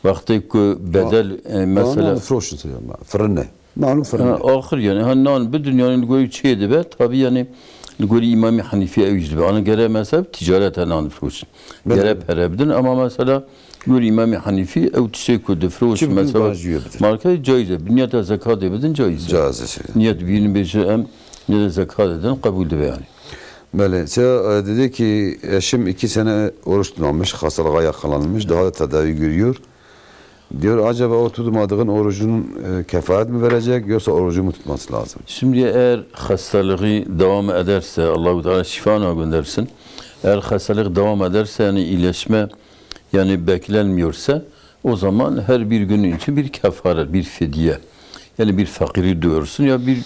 Wextê ku bedel, e, mesela, difroşin, firine. Malum firine. Ha, axir yani, ha, nan bidin yani li gorî çê dibe, tabi yani li gorî Îmamê Henîfî ew jî dibe. Ana gere mesela ticaret e nan difroşin. Gere pere bidin ama mesela gorî Îmamê Henîfî ew tiştê ku difroşin mesela markayê caiz e. Bi niyeta zekatê bidin caiz e. Caiz e. Niyet birin bêje em niyeta zekat edin qebûl dibe yani. Belê. Seyda, e, dedi ki eşim iki sene oruç tutmamış, hastalığa yakalanmış, daha da tedavi görüyor. Diyor, acaba o tutmadığın orucun, e, kefaret mi verecek yoksa orucu mu tutması lazım? Şimdi eğer hastalığı devam ederse, Allahu Teala şifa ona göndersin. Eğer hastalık devam ederse, yani iyileşme yani beklenmiyorsa, o zaman her bir gün için bir kefaret, bir fidye. Yani bir fakiri doyursun ya bir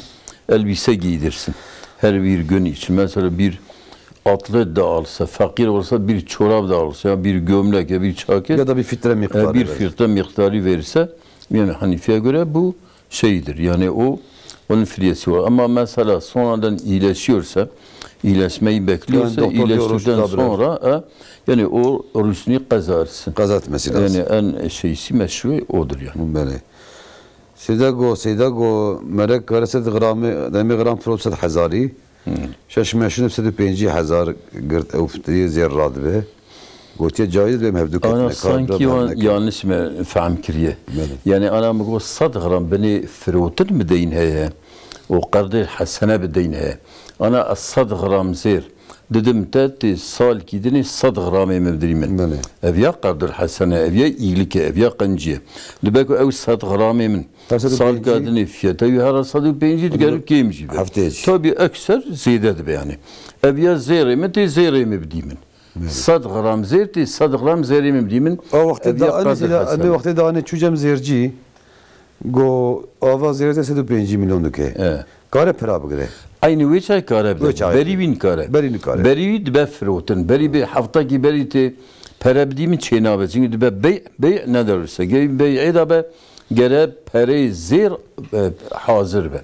elbise giydirsin. Her bir gün için. Mesela bir atlet de alsa, fakir olsa bir çorap da alsa, ya bir gömlek, ya bir çakır, Ya da bir fitre e, miktarı bir verir. fitre miktarı verirse, yani Hanifi'ye göre bu şeydir. Yani o, onun fidyesi var. Ama mesela sonradan iyileşiyorsa, iyileşmeyi bekliyorsa, Yani doktor diyor, iyileştikten oruç da bırak. sonra, e, yani o orucunu kazarsın. Kaza etmesi lazım. Yani en şeysi meşru odur yani. Belê. Seyda go, Seyda go, merek kare sed gramê, demê gram firoşt sed hezarî. Hmm. Şeş meşin sed û pêncî hezar girt ew fitriyê zêr radibe. Gotiye caiz be em hevdu Ana ketine, kar sanki bira wan berneke. yanlış me fehm kiriye. Belê. Yani ana mi got sed gram binê firotin bi deyn heye. O qerdê hesene bi deyn heye. Ana ez sed gram zêr didim te, tê salkî dinê sed gramê min bidirî min. Belê. Ev ya qerdil hesene, ev ya îlike, ev ya qenciye. Dibe ku ew sed gramê min Her sed û pêncî. salka dinê fiyata wî hera sed û pêncî diger û kêm jî be. Heftê jî. Tabii ekser zêde dibe yani. Ev ya zêrê min tê zêrê min bidî min. Belê. Sed gram zêr tê sed gram zêrê min bidî min. A wextê Ev ya da, qerdil hesene. Wextê da ne çûcem zêrcî. Go ava zêrê te sed û pêncî milyon dike. E. Kare pira bigire. Eynî wê çay kare bide. Wê çay Berî bide. wî nikare. Berî nikare. Berî wî dibe firotin. Berî bi heftakî berî tê pere bidî min çê nabe. Çünkü dibe bey, bey ne derse. Ge bey'ê de be gere perê zêr, e, hazir be.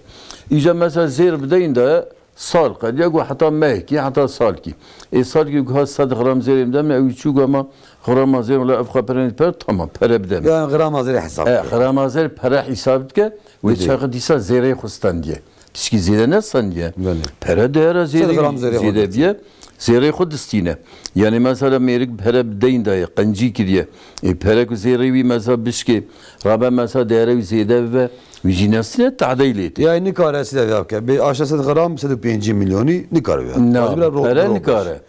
Îca mesela zêr bideyin de Sal qediya ku heta mehkî, heta salkî. Ê salkî ku hat sed gram zêrê min de min, ew çû ku ema grama zêr wala ev xwe pere nît per, tamam, pere bide min. Yani grama zêrê hesap E, dike. grama zêr pere hesap dike, wê Dide. çaxi dîsa zêrê xwe stendiye. Tişkî zêde ne stendiye. Belê. Pere değera Sed zêrê gram zêrê xwe zêde distîne. biye, zêrê xwe distîne. Yani mesela mêrik pere bi deyn daye, qencî kiriye. Ê pere ku zêrê wî mesela bişkê, rabe mesela değere wî zêde bibe, Wî jî nesine tahdeyê lê tê. Yani nikare sîda vê bike. Bê aşa sed gram sed û pêncî milyonî nikare vê. Na, Hacı biraz ro-, pere ro-, nikare.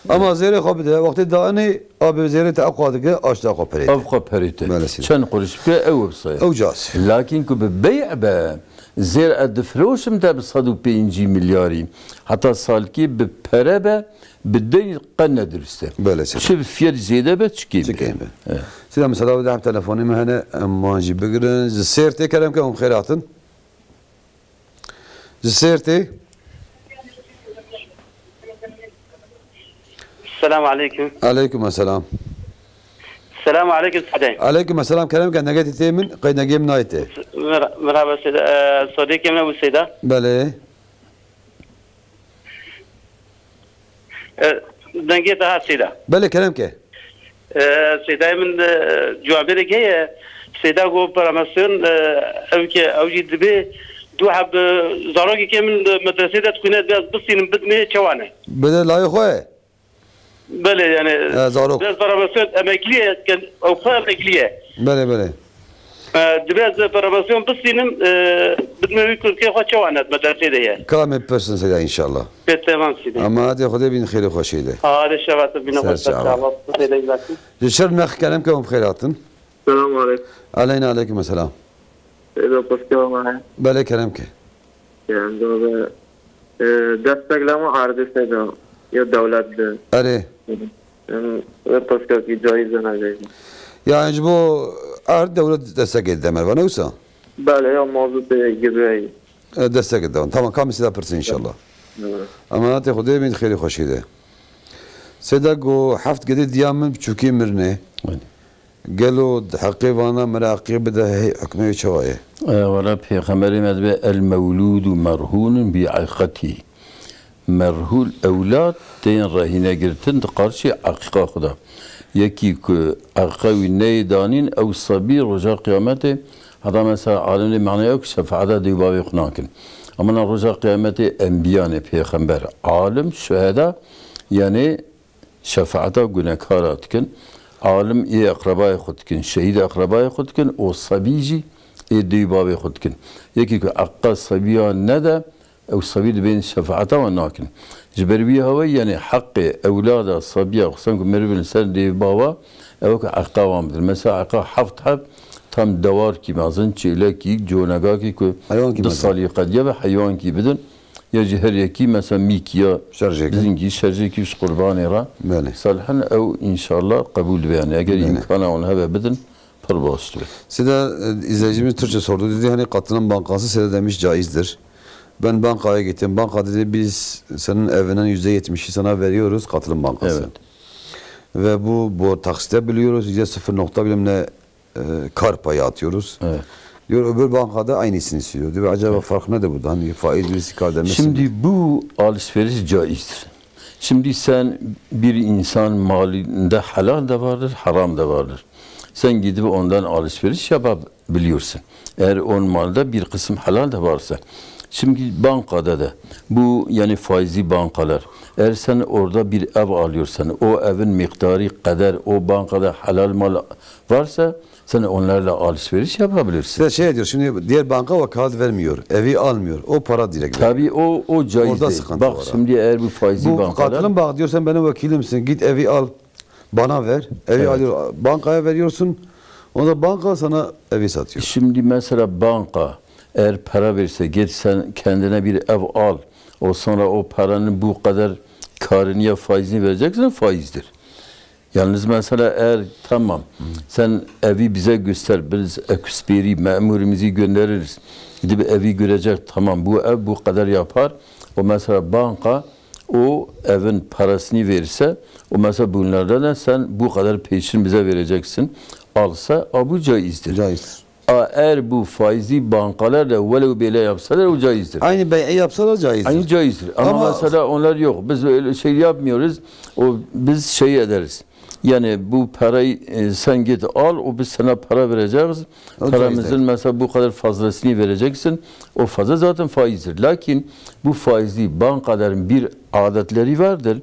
Ama zêrê xwe bide, wextê danê, abi zêrê te eqwa dike, aşta xwe perê te. Ev xwe perê te. Belê sîda. Çend quruş bike, ew bi sayê. Ew cas. Lakin ku bi bey'e be, zêr ez difroşim te bi sed û pêncî milyarî, heta salkî bi pere be, Bi deyn qe ne dirust e. Belê, seyda. Çi fiyet zêde be, çi kêm be. Çi kêm be. Evet. Seyda, mesela, bi deh telefonê me hene, em wan jî bigirin. Ji Sêrtê kerem ke hûn xêr hatin. Ji Sêrtê. Selamu aleyküm. Aleyküm selam. Selamu aleyküm Seyda. Aleyküm selam, kerem ke, negetî tê min, qey negê min nayê tê. Mer-, merhaba Seyda. Ee, Sodê kemine bu Seyda. Belê. E, dengê te ha Seyda. Belê, kerem ke. E, Seydayê min, e, cewabêrek heye. Seyda got, paramasyon, e, ew ke, ew jî dibê du heb, e, zarokekê min, e, medresê de dixwîne, divê ez bistînim, bidimê, çawa ne? Bide layê xwe. Belê, yani, E, zarok. Divê ez paramasyon, emeklî ye, ew xwe emeklî ye. Belê, belê. E, divê ez formasyon bistînim, e, bidime wî kurkê xwe çawa net medresê de ye. Ka em ê bipirsin Seyda înşallah. Pê temam Seyda. Ama hadi Xwedê bîn xêrê xweşî de. Hadi şevatin bîne Ser xweş çava. Seyda. Ji Şirnex kerem ke hûn bi xêr hatin. Selamun aleyküm. Aleyna aleyküm selam. Seyda, pirsgirêka me heye. Belê kerem ke. Yani, e, destek lama erdê Seyda ya dewlet de. Erê. Yani, e, pirsgirêkî caiz e, ne caiz e. Yani ji bo erd dewlet destek dide me, ne wisa? Belê, ya mazotê girê. E, destek dide. Tamam, ka em Seyda pirsin înşallah. Evet. Emanetê Xwedê bîn xêrê xweşî de. Seyda got, heft gedê diya min biçûkî mirine. Belê. Gelo di heqê vana miraqî bide, hey, hukmê wê çawa ye? E, wela Pêxemberê me dibe, "El mewlûdu merhûnun bi eqîqetî." Merhûl ewlad tên rehîne girtin di qarşî eqîqa xwe de. Yekî ku eqe wî neyê danîn, ew sebî roja qiyametê, heta mesela alimê manaya ku şefaeta dê û bavê xwe nakin. Ama na roja qiyametê enbiyanê, pêxember, alim, şuheda, yanî şefaeta gunekara dikin. Alim ê eqrebayê xwe dikin, şehîd eqrebayê xwe dikin, û sebî jî ê dê û bavê xwe dikin. Yekî ku eqe sebiya nede, ew sebî dibên şefaeta wan nakin. Ji ber wî hawayî, yanî heqê ewlada sebiya, xisûsen ku meriv in ser dê û bava, ew ku eqe wan bidin. Mesela eqe heft heb tam dewarkî mezin, çêlekî, conegakî ku Heywankî du mezin. Salî qediya be heywankî bidin. Ya jî her yekî mesela mîkî ya Şerjêkî. Bizingî, şerjêkî ji qurbanê re. Belê. Salihin ew înşallah qebûl dibe. Yanî eger Belê. Îmkana wan hebe bidin, pir baş dibe. Sida, e, izleyicimiz Türkçe sordu. Dedi, hani katılım bankası size demiş caizdir. Ben bankaya gittim. Banka dedi, biz senin evinin yüzde yetmişi sana veriyoruz katılım bankası. Evet. Ve bu, bu taksite biliyoruz. Yüzde sıfır nokta bilmem ne, e, kar payı atıyoruz. Evet. Diyor, öbür bankada aynısını istiyor. Diyor, acaba Evet. fark nedir burada? Hani faiz birisi kar demez mi? Şimdi bu alışveriş caizdir. Şimdi sen bir insan malinde helal de vardır, haram da vardır. Sen gidip ondan alışveriş yapabiliyorsun. Eğer onun malda bir kısım helal de varsa. Şimdi bankada da bu yani faizli bankalar. Eğer sen orada bir ev alıyorsan, o evin miktarı kadar o bankada helal mal varsa, sen onlarla alışveriş yapabilirsin. Size şey diyor, şimdi diğer banka vekalet vermiyor, evi almıyor, o para direkt veriyor. Tabii o, o caiz Orada değil. Sıkıntı Bak var abi. Şimdi eğer bu faizli Bu bankalar katılım bank diyor, sen benim vekilimsin, git evi al, bana ver. Evi Evet. alıyor, bankaya veriyorsun, onda banka sana evi satıyor. Şimdi mesela banka eğer para verse, git sen kendine bir ev al, o sonra o paranın bu kadar karını ya faizini vereceksin, faizdir. Yalnız mesela eğer tamam, sen evi bize göster, biz eksperi, memurumuzu göndeririz. Gidip evi görecek, tamam bu ev bu kadar yapar. O mesela banka o evin parasını verirse, o mesela bunlardan da sen bu kadar peşin bize vereceksin. Alsa, a bu caizdir. Caizdir. A, eğer bu faizli bankalar da velev böyle yapsalar, o caizdir. Aynı bey'i yapsalar caizdir. Aynı caizdir. Ama Ama mesela onlar yok. Biz öyle şey yapmıyoruz. O, biz şey ederiz. Yani bu parayı, e, sen git al, o biz sana para vereceğiz. O Paramızın caizdir. Mesela bu kadar fazlasını vereceksin. O fazla zaten faizdir. Lakin bu faizli bankaların bir adetleri vardır.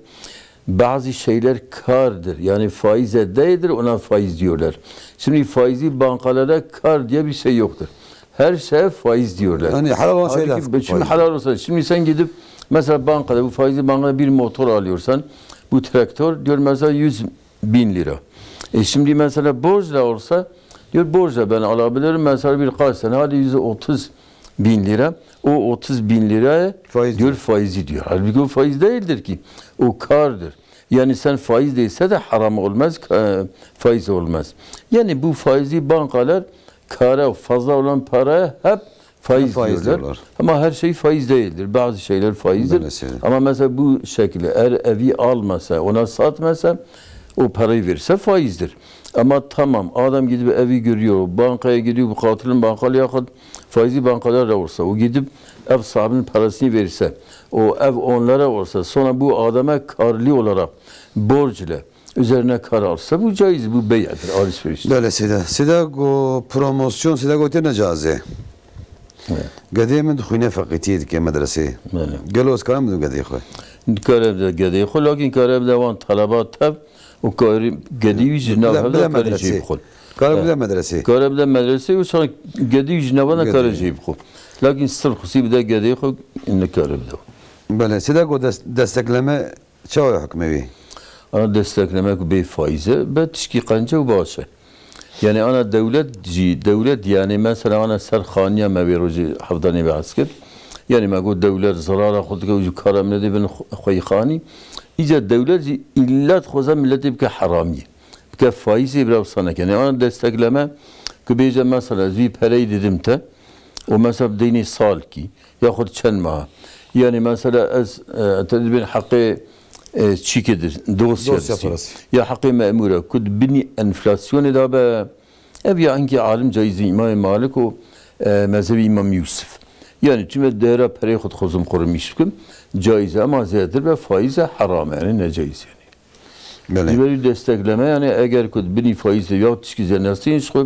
Bazı şeyler kardır. Yani faize değildir, ona faiz diyorlar. Şimdi faizli bankalarda kar diye bir şey yoktur. Her şeye faiz diyorlar. Yani helal olan şeyler Halbuki faiz. Şimdi helal olsa, şimdi sen gidip mesela bankada, bu faizli bankada bir motor alıyorsan, bu traktör diyor mesela yüz bin lira. E şimdi mesela borcla olsa, diyor borcla ben alabilirim mesela birkaç sene, hadi yüz otuz bin lira. O otuz bin liraya Faiz diyor diyor. Faizi diyor. Halbuki o faiz değildir ki. O kardır. Yani sen faiz değilse de haram olmaz, ka-, faiz olmaz. Yani bu faizli bankalar kara fazla olan paraya hep faiz Faiz diyorlar. diyorlar. Ama her şey faiz değildir. Bazı şeyler faizdir. Maalesef. Ama mesela bu şekilde eğer evi almasa, ona satmasa, o parayı verirse faizdir. Ama tamam, adam gidip evi görüyor, bankaya gidiyor, bu katılım bankalı yahut faizli bankalar da olsa, o gidip ev sahibinin parasını verirse, o ev onlara olsa, sonra bu adama karlı olarak borc ile üzerine kar alsa, bu caiz, bu bey'dir, alışveriştir. Belê sêde. Sêde go promosyon, sêde go têne cazê. Evet. Gedê min dixwîne feqîtiyê dike medreseyê. Belê. Gelo ez karim bidim gedê xwe? Dikare bide gedê xwe, lakin kare bide wan taleba tev û karî gedî wî ji Bile, nav hev bile de karî medresê. Jê bixwe. Kare Evet. bide medresê. Kare bide medresê û çax gedî wî ji nava de Gedî. Kare jê bixwe. Lakin stil xusî bide gedê xwe, nikare bide. Belê, sêde go des-, destekleme Çawa ye hukmê wî? Ana destekleme ku bê faiz e, be tişkî qenc e û baş e. Yani ana dewlet jî, dewlet yani mesela ana ser xaniya me vê rojê hevdanê behs kir. Yani me got dewlet zirara xwe dike û ji kara miletê bin xwe-, xweyî xanî. Îca dewlet jî îlla dixwaze miletê bike heramî. Bike faizê bira wisa neke. Yani ana destekleme ku bêje mesela ez vî pereyî didim te û mesela bi deynê salkî, yaxud çend meha. Yani mesela ez, e, te dibên heqê, e, çîkê dir, dosya Dosya distî. Parası. Ya heqê memûra, ku di binî enflasyonê de be, ev ya enkî alim caîz e, Îmamê Malik û, e, mezhebî Îmam Yûsif. Yani çime dera perê xwe dixwazim qurimîş bikim, caîz e, ama zêdetir be faiz e, heram e, yani ne caîz e yani. Belê. Ji ber wî destekleme, yani eger ku di binî faîzê ya tişkî zêdnestîn ji xwe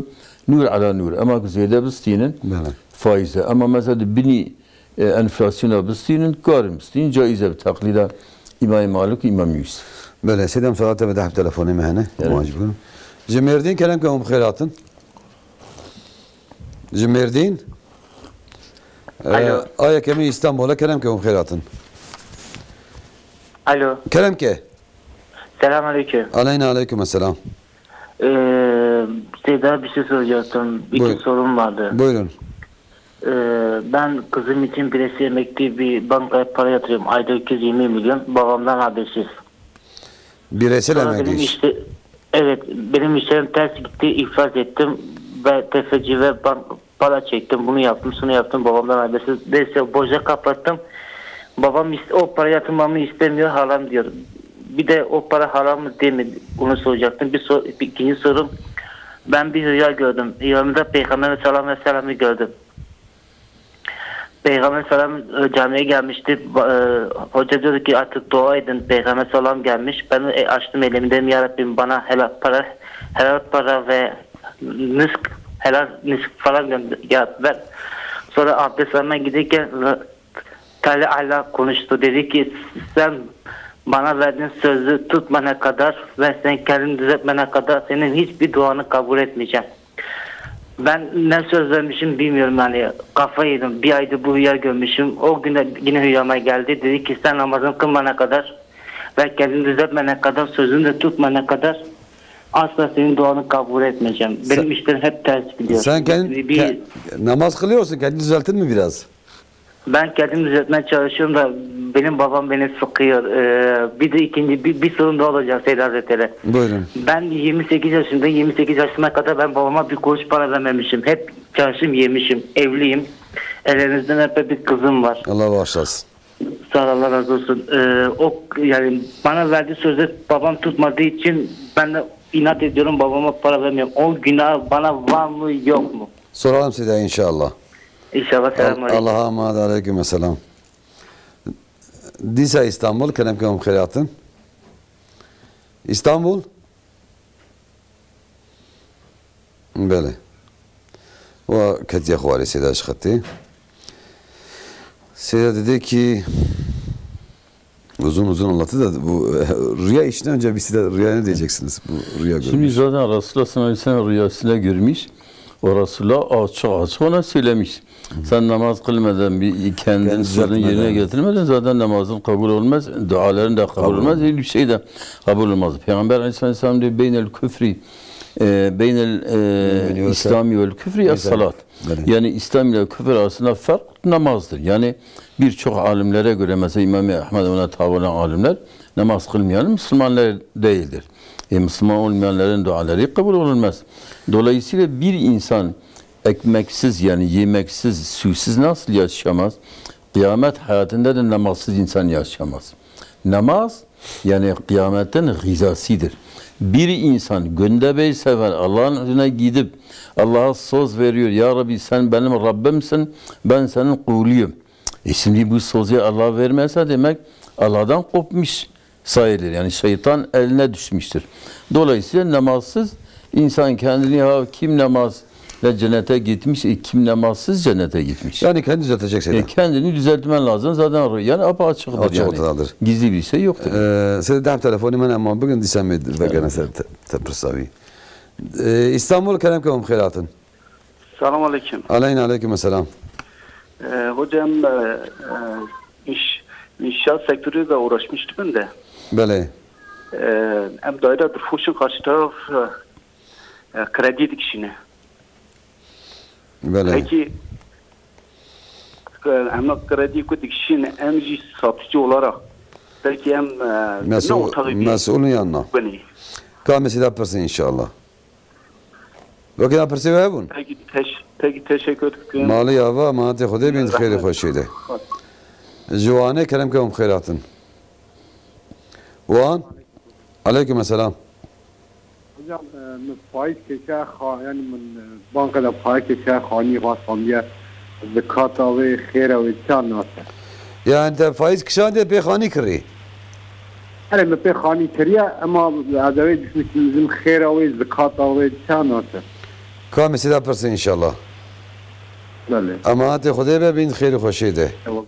nûr ala nûr. Ema ku zêde bistînin Belê. faîze. Ema mesela di binî, e, enflasyona bistînin, karin bistînin, caiz e bi teqlîda Îmamê Malik û Îmam Yusuf. Belê, sêdem saate bi deh telefonê me hene. Evet. Muac bûn. Ji Mêrdîn kerem ke hûn bi xêr hatin. Ji Mêrdîn. Alo. Ee, aya kemî Îstanbul'e kerem ke hûn xêr hatin. Alo. Kerem ke. Selam aleyküm. Aleyna aleyküm selam. Ee, size daha bir şey soracaktım. İki Buyur. sorum vardı. Buyurun. Ee, ben kızım için birisi emekli bir bankaya para yatırıyorum. Ayda iki yüz yirmi milyon. Babamdan habersiz. Bireysel Sonra benim emekli. işte, evet, benim işlerim ters gitti, iflas ettim ve tefeci ve bank para çektim, bunu yaptım, şunu yaptım, babamdan habersiz. Neyse, borca kapattım. Babam ist- o para yatırmamı istemiyor, haram diyor. Bir de o para haram mı değil mi? Bunu soracaktım. Bir, sor- bir ikinci sorum, ben bir rüya gördüm. Rüyamda Peygamber sallallahu aleyhi ve sellem'i gördüm. Peygamber selam e, camiye gelmişti. Ba- e, hoca diyordu ki artık dua edin. Peygamber selam gelmiş. Ben e, açtım elimi, dedim ya Rabbim, bana helal para, helal para ve rızk, helal rızk falan gönder, ya ver. Sonra abdest almaya giderken e, Teala konuştu. Dedi ki sen bana verdiğin sözü tutmana kadar ve sen kendini düzeltmene kadar senin hiçbir duanı kabul etmeyeceğim. Ben ne söz vermişim bilmiyorum yani. Kafayı yedim. Bir aydır bu rüya görmüşüm. O güne yine rüyama geldi. Dedi ki sen namazını kılmana kadar ve kendini düzeltmene kadar, sözünü de tutmana kadar asla senin duanı kabul etmeyeceğim. Benim Sen, işlerim hep ters gidiyor. sen kendin Bir ke- namaz kılıyorsun, kendini düzelttin mi biraz? Ben kendimi düzeltmeye çalışıyorum da benim babam beni sıkıyor. Ee, bir de ikinci bir, bir sorum daha olacak Seyda Hazretleri. Buyurun. Ben yirmi sekiz yaşındayım. Yirmi sekiz yaşına kadar ben babama bir kuruş para vermemişim. Hep çalışım yemişim. Evliyim. Ellerinizden öpe bir kızım var. Allah bağışlasın. Sağ ol, Allah razı olsun. Ee, o yani bana verdiği sözü babam tutmadığı için ben de inat ediyorum, babama para vermiyorum. O günah bana var mı yok mu? Soralım size inşallah. İnşallah. Selamun aleyküm. Allah'a emanet, aleyküm selam. Dîsa Îstanbul, kerem ke hûn bi xêr hatin. Îstanbul? Belê. Wa ketiye xwarê Seyda ji xetê. Seyda dedi ki, uzun uzun anlattı da bu, e, rüya işinden önce bir size rüya ne diyeceksiniz? Bu rüya Şimdi görmüş. zaten Resulullah sallallahu aleyhi ve sellem rüyasında görmüş. O Resulullah açık açık ona söylemiş. Sen namaz kılmadan, bir kendin Kendini sözünü yerine düzeltmeden. getirmeden zaten namazın kabul olmaz, duaların da kabul Kabul olmaz, olmaz. hiçbir şey de kabul olmaz. Peygamber aleyhisselam diyor, beynel küfri, e, beynel, e, Beynel İslami vel küfri Neyse. es-salat. Böyle. Yani İslam ile küfür arasında fark namazdır. Yani birçok alimlere göre, mesela İmam Ahmed, ona tabi olan alimler, namaz kılmayan Müslümanlar değildir. E, Müslüman olmayanların duaları kabul olunmaz. Dolayısıyla bir insan ekmeksiz, yani yemeksiz, susuz nasıl yaşayamaz? Kıyamet hayatında da namazsız insan yaşayamaz. Namaz, yani kıyametin gizasıdır. Bir insan günde beş sefer Allah'ın huzuruna gidip Allah'a söz veriyor, "Ya Rabbi, sen benim Rabbimsin, ben senin kuluyum." E şimdi bu sözü Allah vermezse demek Allah'tan kopmuş sayılır. Yani şeytan eline düşmüştür. Dolayısıyla namazsız insan kendini, ha, kim namazla cennete gitmiş, e, kim namazsız cennete gitmiş. Yani kendini düzeltecek Seyda. E, kendini düzeltmen lazım. Zaten ru- yani apaçıktır Açık yani. ortadadır. Gizli bir şey yoktur. Ee, Seyda, deh telefonî me ne, ama bugün dîsa me vegene ser te- te pirsa wî. Ee, İstanbul, kerem ke hûn bi xêr hatin. Selam aleyküm. Aleyna aleyküm selam. Ee, hocam, e, e, iş, inşaat sektörüyle uğraşmıştım ben de. Belê. Ee, em daire dirfoşun karşı taraf, e, e, kredi dikişine. Belê. Peki, e, em kredi ku dikişin, em jî satıcı olarak, peki em, e, Mesul, ne ortağı bir mesulun yanına. beni? Ka mesela pirsin inşallah. Wekî na pirsê we hebûn? Peki, teş-, peki, teşekkür ederim. Malê ava, emanetê Xwedê bin, xêrê xweşê de. Ji Wanê kerem ke hûn bi xêr hatin. Wan? Aleyküm selam. Hocam, e, min faiz kêşe xa-, yani min, e, banka de faiz kêşe xanî rast xandiye, zekata wê, xêra wê çi nase? Yani te faiz kişandiye pê xanî kirî? Erê, min pê xanî kiriye, ema ez ê wê dişmişim, xêra wê, zikata wê, çi nase? Ka em ê sêda pirsin înşallah. Belê. Emanetê Xwedê be, bin xêr û xweşiyê de. Eyvallah.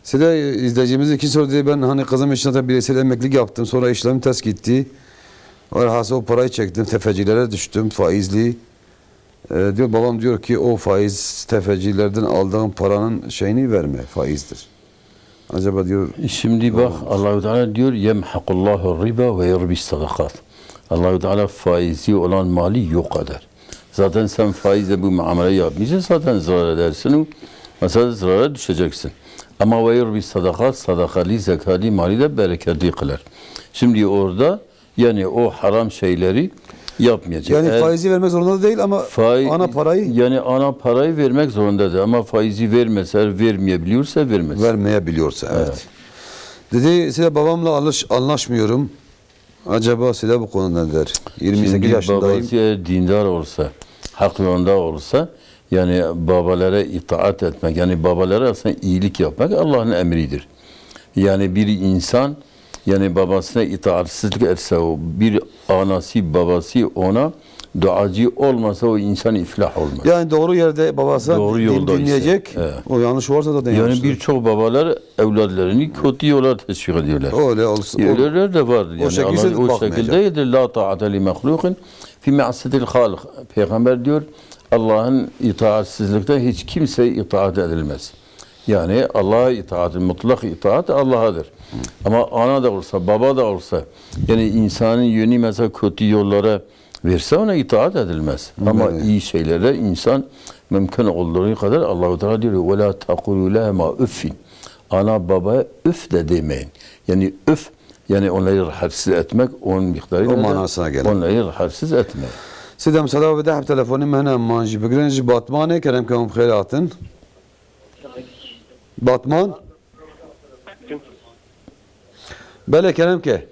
Sêda, izleyicimiz ikinci soru diyor, ben hani kızım için zaten bireysel emeklilik yaptım, sonra işlerim ters gitti. Velhasıl o parayı çektim, tefecilere düştüm, faizli. E, diyor, babam diyor ki o faiz tefecilerden aldığın paranın şeyini verme, faizdir. Acaba diyor, Şimdi bak, Allahu Teala diyor, "Yemhakullahu riba ve yurbi sadakat." Allahu Teala faizi olan mali yok eder. Zaten sen faizle bu muamele yapmışsın, zaten zarar edersin. Mesela zarara düşeceksin. Ama ve yurbi sadakat, sadakalı, zekatlı mali de bereketli kılar. Şimdi orada yani o haram şeyleri yapmayacak. Yani Eğer faizi vermek zorunda değil ama fai- ana parayı Yani ana parayı vermek zorundadır. Ama faizi vermese, vermeyebiliyorsa vermez. Vermeyebiliyorsa, evet. Evet. Dedi, size babamla alış, anlaşmıyorum. Acaba size bu konuda ne der? Yirmi sekiz Şimdi yaşındayım. Babası eğer dindar olsa, hak yolunda olsa, yani babalara itaat etmek, yani babalara aslında iyilik yapmak Allah'ın emridir. Yani bir insan, yani babasına itaatsizlik etse, o bir anası, babası ona duacı olmasa, o insan iflah olmaz. Yani doğru yerde babası Doğru din- yolda ise, dinleyecek. Evet. O yanlış varsa zaten Yani yanlıştır. Birçok babalar evlatlarını kötü yola teşvik ediyorlar. Öyle olsun. Öyleler de vardır. O Yani şekilde Allah- o bakmayacak. Şekilde yedir. La taate li mahlukin fi ma'siyetil halik. Peygamber diyor, Allah'ın itaatsizlikte hiç kimseye itaat edilmez. Yani Allah'a itaat, mutlak itaat Allah'adır. Ama ana da olsa, baba da olsa, yani insanın yönü mesela kötü yollara verse ona itaat edilmez. Ama Evet. iyi şeylere insan mümkün olduğu kadar Allahu Teala diyor, "Ve la takulu lehuma uffin." Ana babaya üf de demeyin. Yani üf, yani onları rahatsız etmek, onun miktarı O nedir? Manasına gelir. Onları rahatsız etmeyin. Sidem Sadav bir daha telefonê me hene, man jî bigirin, ji Batmanê, kerem ke hûn bi xêr hatin. Batman? Belê, kerem ke.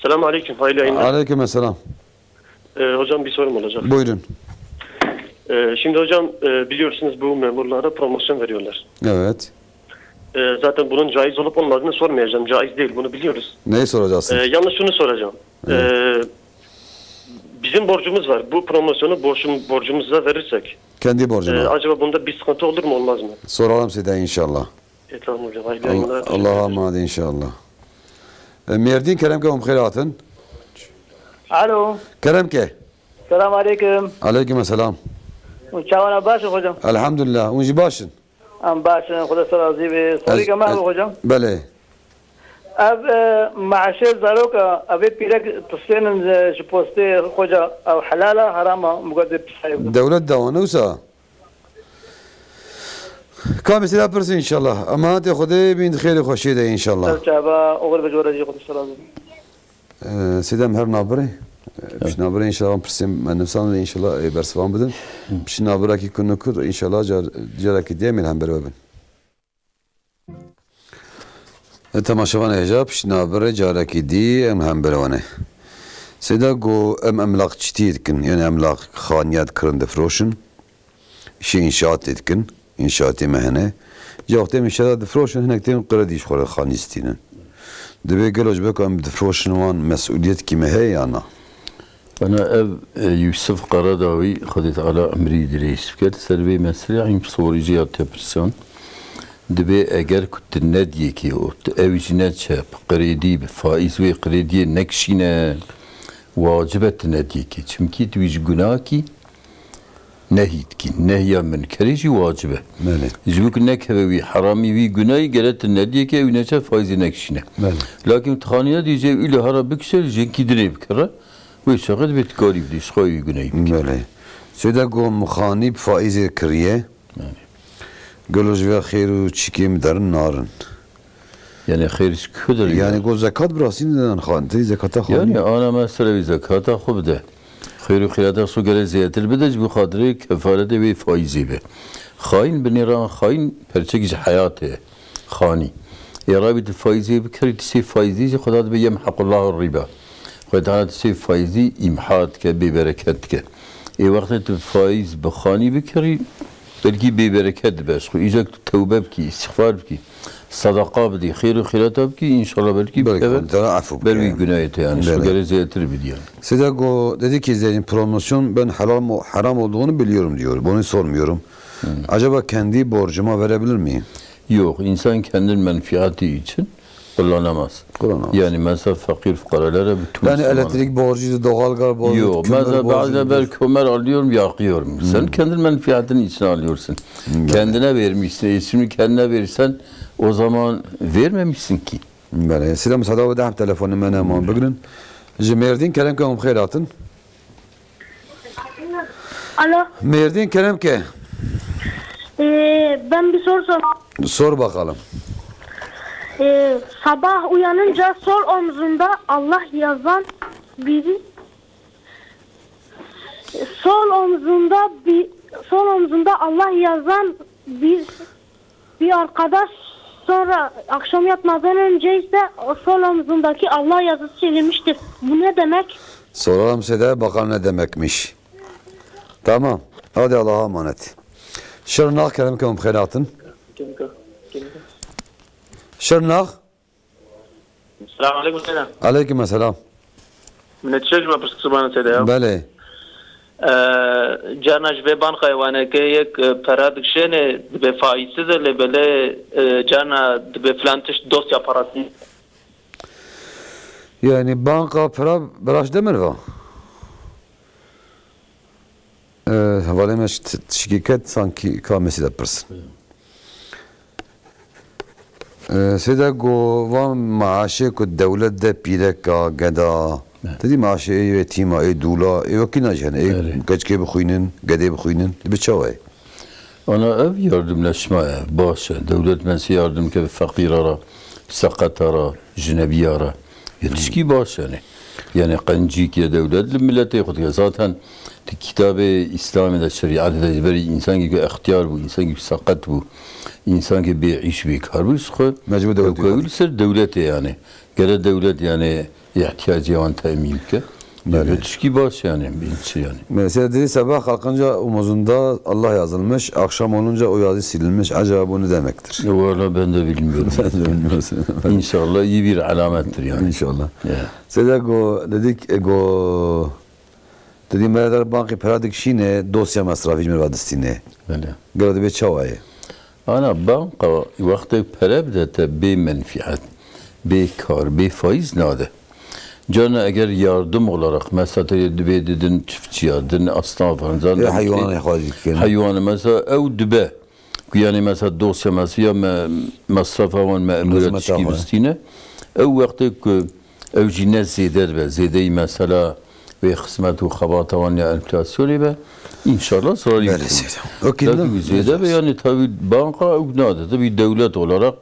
Selamun aleyküm, hayırlı yayınlar. Aleyküm selam. Ee, hocam, bir sorum olacak. Buyurun. Ee, şimdi hocam, e, biliyorsunuz, bu memurlara promosyon veriyorlar. Evet. Ee, zaten bunun caiz olup olmadığını sormayacağım. Caiz değil, bunu biliyoruz. Neyi soracaksın? Ee, yalnız şunu soracağım. Evet. Ee, bizim borcumuz var. Bu promosyonu borcum-, borcumuza verirsek, Kendi borcuna. Ee, acaba bunda bir sıkıntı olur mu, olmaz mı? Soralım size inşallah. E, tamam hocam, hayırlı Allah, yayınlar. Allah'a emanet inşallah. E, Mêrdîn, kerem ke, hûn bi xêr hatin. Alo. Kerem ke. Selam aleyküm. Aleyküm selam. Çawana baş in hocam? Elhamdülillah. Hûn jî baş in? Em baş in, Xuda ser razî be. Sorî ke me hocam. Belê. Ev, e, maaşê zaroka, ev ê pîrek tistênin, e, ji postê xwe ca, ev helal e, heram e, mugadê pisayê bide? Dewlet dawane wisa. Ka mesela pirsî inşallah. Emanetê Xwedê bîn di xêr û xweşiyê de inşallah. Ev çava, oxir be, cora jî Xwedê ser razî be. Ee, Sêdem her nabirê. Ee, Evet. Pişt nabirê inşallah em pirsê me nivsan de inşallah, e, bersivan bidin. Pişt nabirakî kunu kur inşallah car-, carekî dê em ê li hember we bin. E, temaşevan hêja, pişt nabirê carekî dî em hember we ne. Sêda got, em emlaqçîtiyê dikin, yani emlaq xaniya dikirin, difiroşin. Îşê înşaatê dikin, înşaatê me hene. Ca wextê em înşaata difiroşin, hinek tên kredî ji xwe re xanî stînin. Divê gelo ji ber ku em difiroşin wan mesûliyetkî me heye ya na? Ana ev, e, Yusuf Karadawî, Xwedê Teala emrî dirêj bike, li ser vê meselê em sorî jê ya tepirsan. Divê eger ku tu nediyekê û tu ew jî neçe bi kredî, bi faîz wê krediyê nekişîne, wacib e tu nediyekê. Çimkî tu wî ji gunahkî nehy dikî. Nehya munkerê jî wacib e. Belê. Ji bo ku nekeve wî heramî, wî gunahî, gere tu nediyekê ew neçe faîzê nekişîne. Belê. Lakin tu xanî nedî jê wî li hara bikişe, li jenkî dinê bikire. Wê çaxê divê tu karî bidî, ji xwe wî gunahî bikî. Belê. Sêda got, min xanî bi faîzê kiriye. Belê. Gelo ji vê xêr û çîkê min derin narin. Yani xêr ji ku derê Yani got zekat bi rastî nidin xan, tê zekata xanî. Yani ana mesela wî zekata xwe bide. Xêr û xêrata xwe gere zêdetir bide, ji bo xatirê kefaretê wê faîzê be. Xaîn bi nêra xaîn perçek ji heyatê ye. Xanî. Ê rabî tu faîzê bikirî, tu sê faîzî jî Xweda dibe yemhequllahu riba. Xweda Teala tu sê faîzî îmha dike, bêbereket dike. Ê wextê tu faîz bi xanî bikirî, Belkî bêbereket dibe ji xwe. Îca ku tu tewbe bikî, îstixfar bikî, sedeqa bidî, xêr û xêrata bikî, înşallah belkî Belkî bikeve Xwedê Teala efû bike, ber wî ya. Gunahê te, yani ji Belê. Xwe gere zêdetir bidî, yani. Seyda go dedi ki, izleyicim, promosyon ben helal mı, haram olduğunu biliyorum diyor. Bunu sormuyorum. Hmm. Acaba kendi borcuma verebilir miyim? Yok, insan kendi menfaati için kullanamaz. Kullanamaz. Yani mesela fakir fukarelere bütün Yani Müslüman elektrik borcu, doğalgaz borcu, Yok, kömür mesela borcu bazen diyor. ben kömür alıyorum, yakıyorum. Sen Hmm. kendi menfaatini için alıyorsun. Hmm. Kendine vermişsin. E, şimdi kendine verirsen o zaman vermemişsin ki. Belê. Seyda, müsaade ve dehb telefonu me neman bigrin. Ji Mêrdîn kerem ke hûn bi xêr hatin. Alo. Mêrdîn kerem ke. Ee, ben bir soru sormak. Sor bakalım. Ee, sabah uyanınca sol omzunda Allah yazan biri, sol omzunda bir, sol omzunda Allah yazan bir, bir arkadaş, sonra akşam yatmadan önce ise o sol omzundaki Allah yazısı silinmiştir. Bu ne demek? Soralım Seyda, bakalım ne demekmiş. Tamam. Hadi Allah'a emanet. Şirnak kerem ke hûn bi xêr hatin. Şirnak. Selam aleykum Seyda. Aleykum selam. Min tiştek ji me pirs kirbana Seyda ya. Belê. Ee, carna ji vê banka waneke yek, e, pera dikişêne, dibe faîzsiz e, lê belê, e, carna dibe filan tişt dosya parasî. Yani banka pera beraş demir va. Ee, hevalê me ji t-, tişkî ket, sanki ka mesî de pirsin. Ee, Seyda go van maaşê ku dewlet de pîreka, geda, Evet. te dî maaşê ê yetîma, ê dûla, ê wekî najî hene, ê Erê. keçikê bixwînin, gedê bixwînin, dibe çawa ye? Ana ev yardimleşma ye, baş e. Dewlet mesî yardim ke feqîra ra, seqeta ra, jinebiya ra. Ya tişkî baş yani. Yani qencîk ya dewlet li miletê xwe dike. Zaten di kitabê Îslamê de, şerîetê de ji berî însankî ku extiyar bû, însankî ku seqet bû, însankî bê îş bê kar bû, ji xwe Mecbûr dewletê tewkewî li ser dewletê yani. Gere dewlet yani ihtiyacê wan temîn bike. Belê. Dewlet tişkî baş yani, bilinçli yani. Mesela dedi sabah kalkınca omuzunda Allah yazılmış, akşam olunca o yazı silinmiş. Acaba bu ne demektir? E, valla ben de bilmiyorum. Sen de bilmiyorsun. İnşallah iyi bir alamettir yani. İnşallah. Ya. Seyda go, dedik, e, go, dedi, me der bankê pera dikişîne, dosya mesrafî ji me ve distîne. Belê. Gelo dibe çawa ye? Ana banka wextê pere bide te bê menfiet, bê kar, bê faiz nade. Carna eger yardım olarak, mesela te dibê didin çiftçiya, din esnafan, Ya zaten heywanê xwe dikin. Heywanê, mesela ew dibe. Ku yani mesela dosya, mesela ya me, mesrafa wan, me emûra Xizmeta tişkî xwe. bistîne. Ew wextê ku ew jî ne zêde dibe, zêdeyî mesela wê xizmet û xebata wan ya enflasyonê be, înşallah zararî Belê bikeve. Seyda. Okey, Tabii ne? zêde be, yani tabii banka ew nade. Tabii dewlet olarak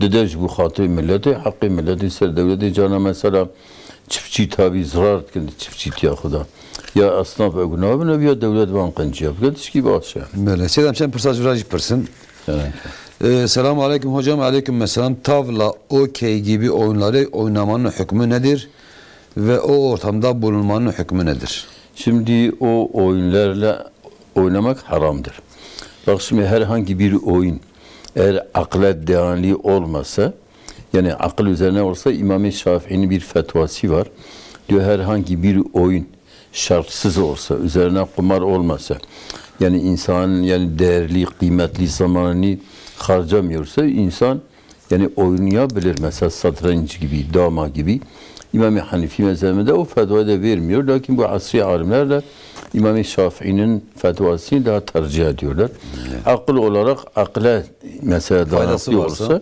dide ji bo xatirê miletê, heqê miletê ser dewletê, carna mesela çiftçî tabii zarar dikin di çiftçîtiya xwe de. Ya esnaf ew nabin ev ya dewlet van qenciya bike, tişkî baş e. Belê. Seyda, em çend pirsa ji vira jî pirsin. Evet. Ee, selamun aleyküm hocam. Aleyküm selam. Tavla, okey gibi oyunları oynamanın hükmü nedir? Ve o ortamda bulunmanın hükmü nedir? Şimdi o oyunlarla oynamak haramdır. Bak şimdi herhangi bir oyun eğer akla dayalı olmasa, yani akıl üzerine olsa İmam-ı Şafii'nin bir fetvası var. Diyor herhangi bir oyun şartsız olsa, üzerine kumar olmasa, yani insanın yani değerli, kıymetli zamanını harcamıyorsa insan yani oynayabilir mesela satranç gibi, dama gibi. İmam-ı Hanifi mezhebinde o fetvayı da vermiyor. Lakin bu asri alimler de İmam-ı Şafii'nin fetvasını daha tercih ediyorlar. Evet. Akıl olarak akla mesela Faydası dayanıklı varsa. olsa,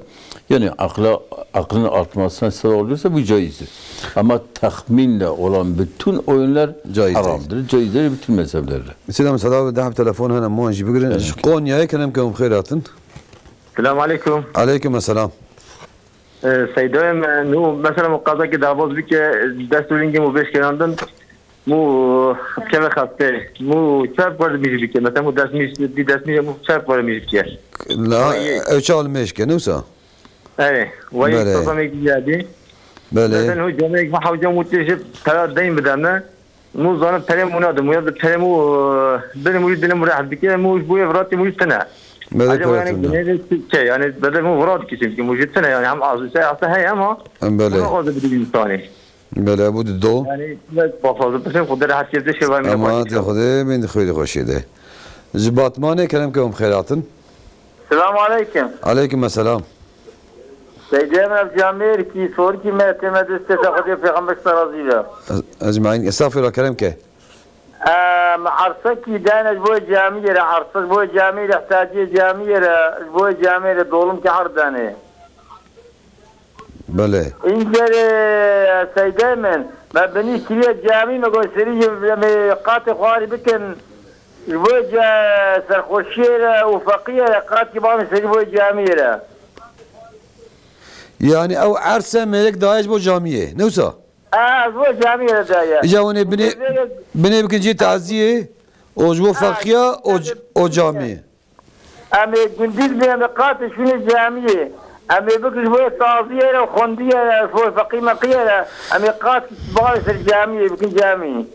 yani akla, aklın artmasına sebep oluyorsa bu caizdir. Ama tahminle olan bütün oyunlar Caiz değil. haramdır. Caizdir bütün mezheplerde. Seyda, müsaade ve dehb telefon hene, muan jî bigirin. Evet. Ji Konya'ya kerem ke hûn bi xêr hatin. Selam aleyküm. Aleyküm selam. Ee, Seyda, em, nu, mesela mu qazakî davoz bike, dest û lingê mu bêşkenandin, mu keve xaste, mu çer par mîj bike, mesela mu dest mîj, di dest mîj, mu çer par mîj bike. La, Vay. ew çawa li mêj ke, ne wisa? Evet, vay Belê. Sazan ek geldi. Belê. Mesela o camek, ma hocam, mu têjib, tera deyn bideme. Mû zanim perê mû nadim, mû ya di perê mû, e, binê mû jî dinê mû rehet dike, mû ji bo yê viratê mû jî tine. Belê, acaba yani perê tine. Genelde çi, yani bede mû virat dike, çünkü mû jî tine, yani hem azî se hasta heye ama Em belê. Ama azî bir insanı. Belê, bu di do. Yani biraz fazla bir şey, Xwedê rehet kê dişê ve Ama te Xwedê bin xêrî xweşê de. Ji Batmanê kerem ke hûn xêr hatin. Selamu aleykum. Aleykum selam. Seydê me camêr kî sor kî me tê me dest te Xwedê pêxember te razî be. Ez, ez me'in, estağfirullah, kerem ke. Em arsekî dane ji bo camiyê re, arsek ji bo camiyê re, ihtiyacê camiyê re, ji bo camiyê re dolim ke ard dane. Belê. Încerê seydê min, me binî kiriye camî, me got serî jî em ê qatê xwarî bikin. Ji bo ce-, serxweşiyê re û feqiyê re qat kî bavê serî bo camiyê re. Yani ew erse mêrek daye ji bo camiyê, ne wisa? E, ji bo camiyê re daye. Îca hûn ê binê, binê bikin cê taziyê, û ji bo Ha, feqiya, û c-, û camiyê. Em ê gundî dibê, em ê qatê şûnê camiyê. Em ê bikin ji bo saziyê re, xwendiyê re, ji bo feqî meqiyê re. Em ê qat bavê ser camiyê, bikin camî.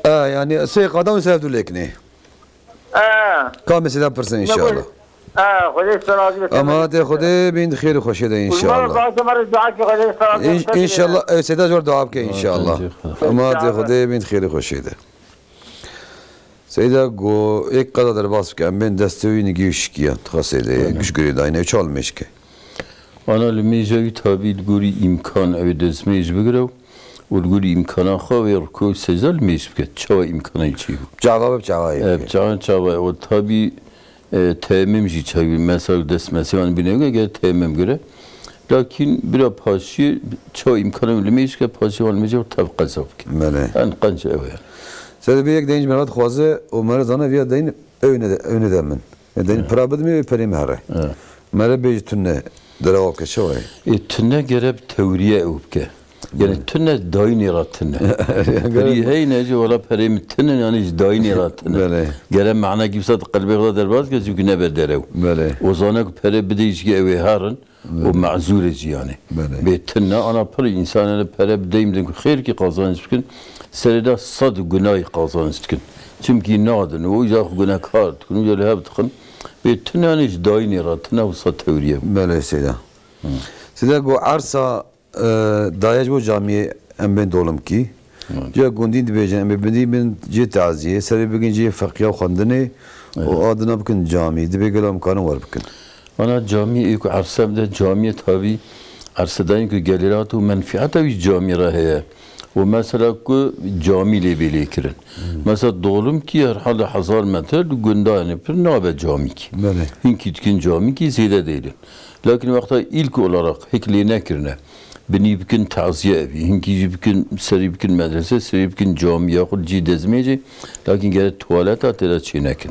E, yani sê qada wî ser du lêkinê. E. Kamê sêdan pirsin Ne inşallah. bu? E, Xwedê ser razî be. Ama te Xwedê bin xêr û xweşê de inşallah. Kurban, bazı mara dua ki Xwedê ser razî be. İn-, inşallah, e, sêda jor dua bike inşallah. Ama te Xwedê bin xêr û xweşê de. Seyda go, êk qada derbas bike, em bên destê wî nigî û şikiyan. Dixwase de Aynen. Guş girê dayne, çal mêşke. Ana li mêja wî tabî li gorî îmkan ew ê destmêj bigire û li gorî îmkana xwe wê riko seyda li mêj bike. Çawa îmkana wî çêbû? Çava be, çava yê E, bike. Çawa, çava. O tabî, e, teyemmüm jî çawa. Mesela destmesê wan bîne, gere teyemmüm gire. Lakin bira paşiyê çawa îmkana wî li mêj bike, paşiyê wan li mêj tev qeza bike. Belê. En qenc ew e. Seyda bi yek deyin ji me re dixwaze û me re zane viya deyin ew ne de, ew ne de min. E, deyin Evet. pira bidimê, ew perê me here. Evet. Me re bêjî tune, derewa ke çawa ye? Ê tune gere bi tewriye ew bike. Yani Evet. tune dayinê re tune. Gere Perî heyne jî wela perê min tune, yani ji dayinê re tune. Belê. Gere manekî wisa di qelbê xwe de derbas ke, çimkî nebe derew. Belê. O zane ku pere bidê jî ew ê herin. Û mezûr e jî yani. Belê. Bê tune ana pir însanê pere bideyim din ku xêrkî qazanç bikin, serê de sed gunahî qazanç dikin. Çimkî nadin û îca xwe gunekar dikin û îca li hev dixin. Bê tune yani ji dayinê re tune wisa tewriye bû. Belê seyda. Hı. Seyda go ersa, e, daye ji bo camiyê em bên dolimkî. Hı. Ciya gundî dibêjin, em ê bidî bin cê taziyê, serê bigin cê feqiya xwendinê û Evet. adina bikin camî. Dibê gelo em karin wer bikin. Ana camî ê ku erse bide camiyê tabî erse dayîn ku gelê re hat û menfieta wî camî re heye. Û mesela ku camî lê bê lê kirin. Hmm. Mesela dolim kî herhalde hezar metre li gunda, yani pir nabe camî kî. Belê. Hinkî dikin camî kî zêde dêlin. Lakin wexta îlk olarak hik lê nekirine. Binî bikin taziye evî, hinkî jî bikin, serî bikin medrese, serî bikin camî ya xwe cî dezmêjê, lakin gere tuwaleta tê de çê nekin.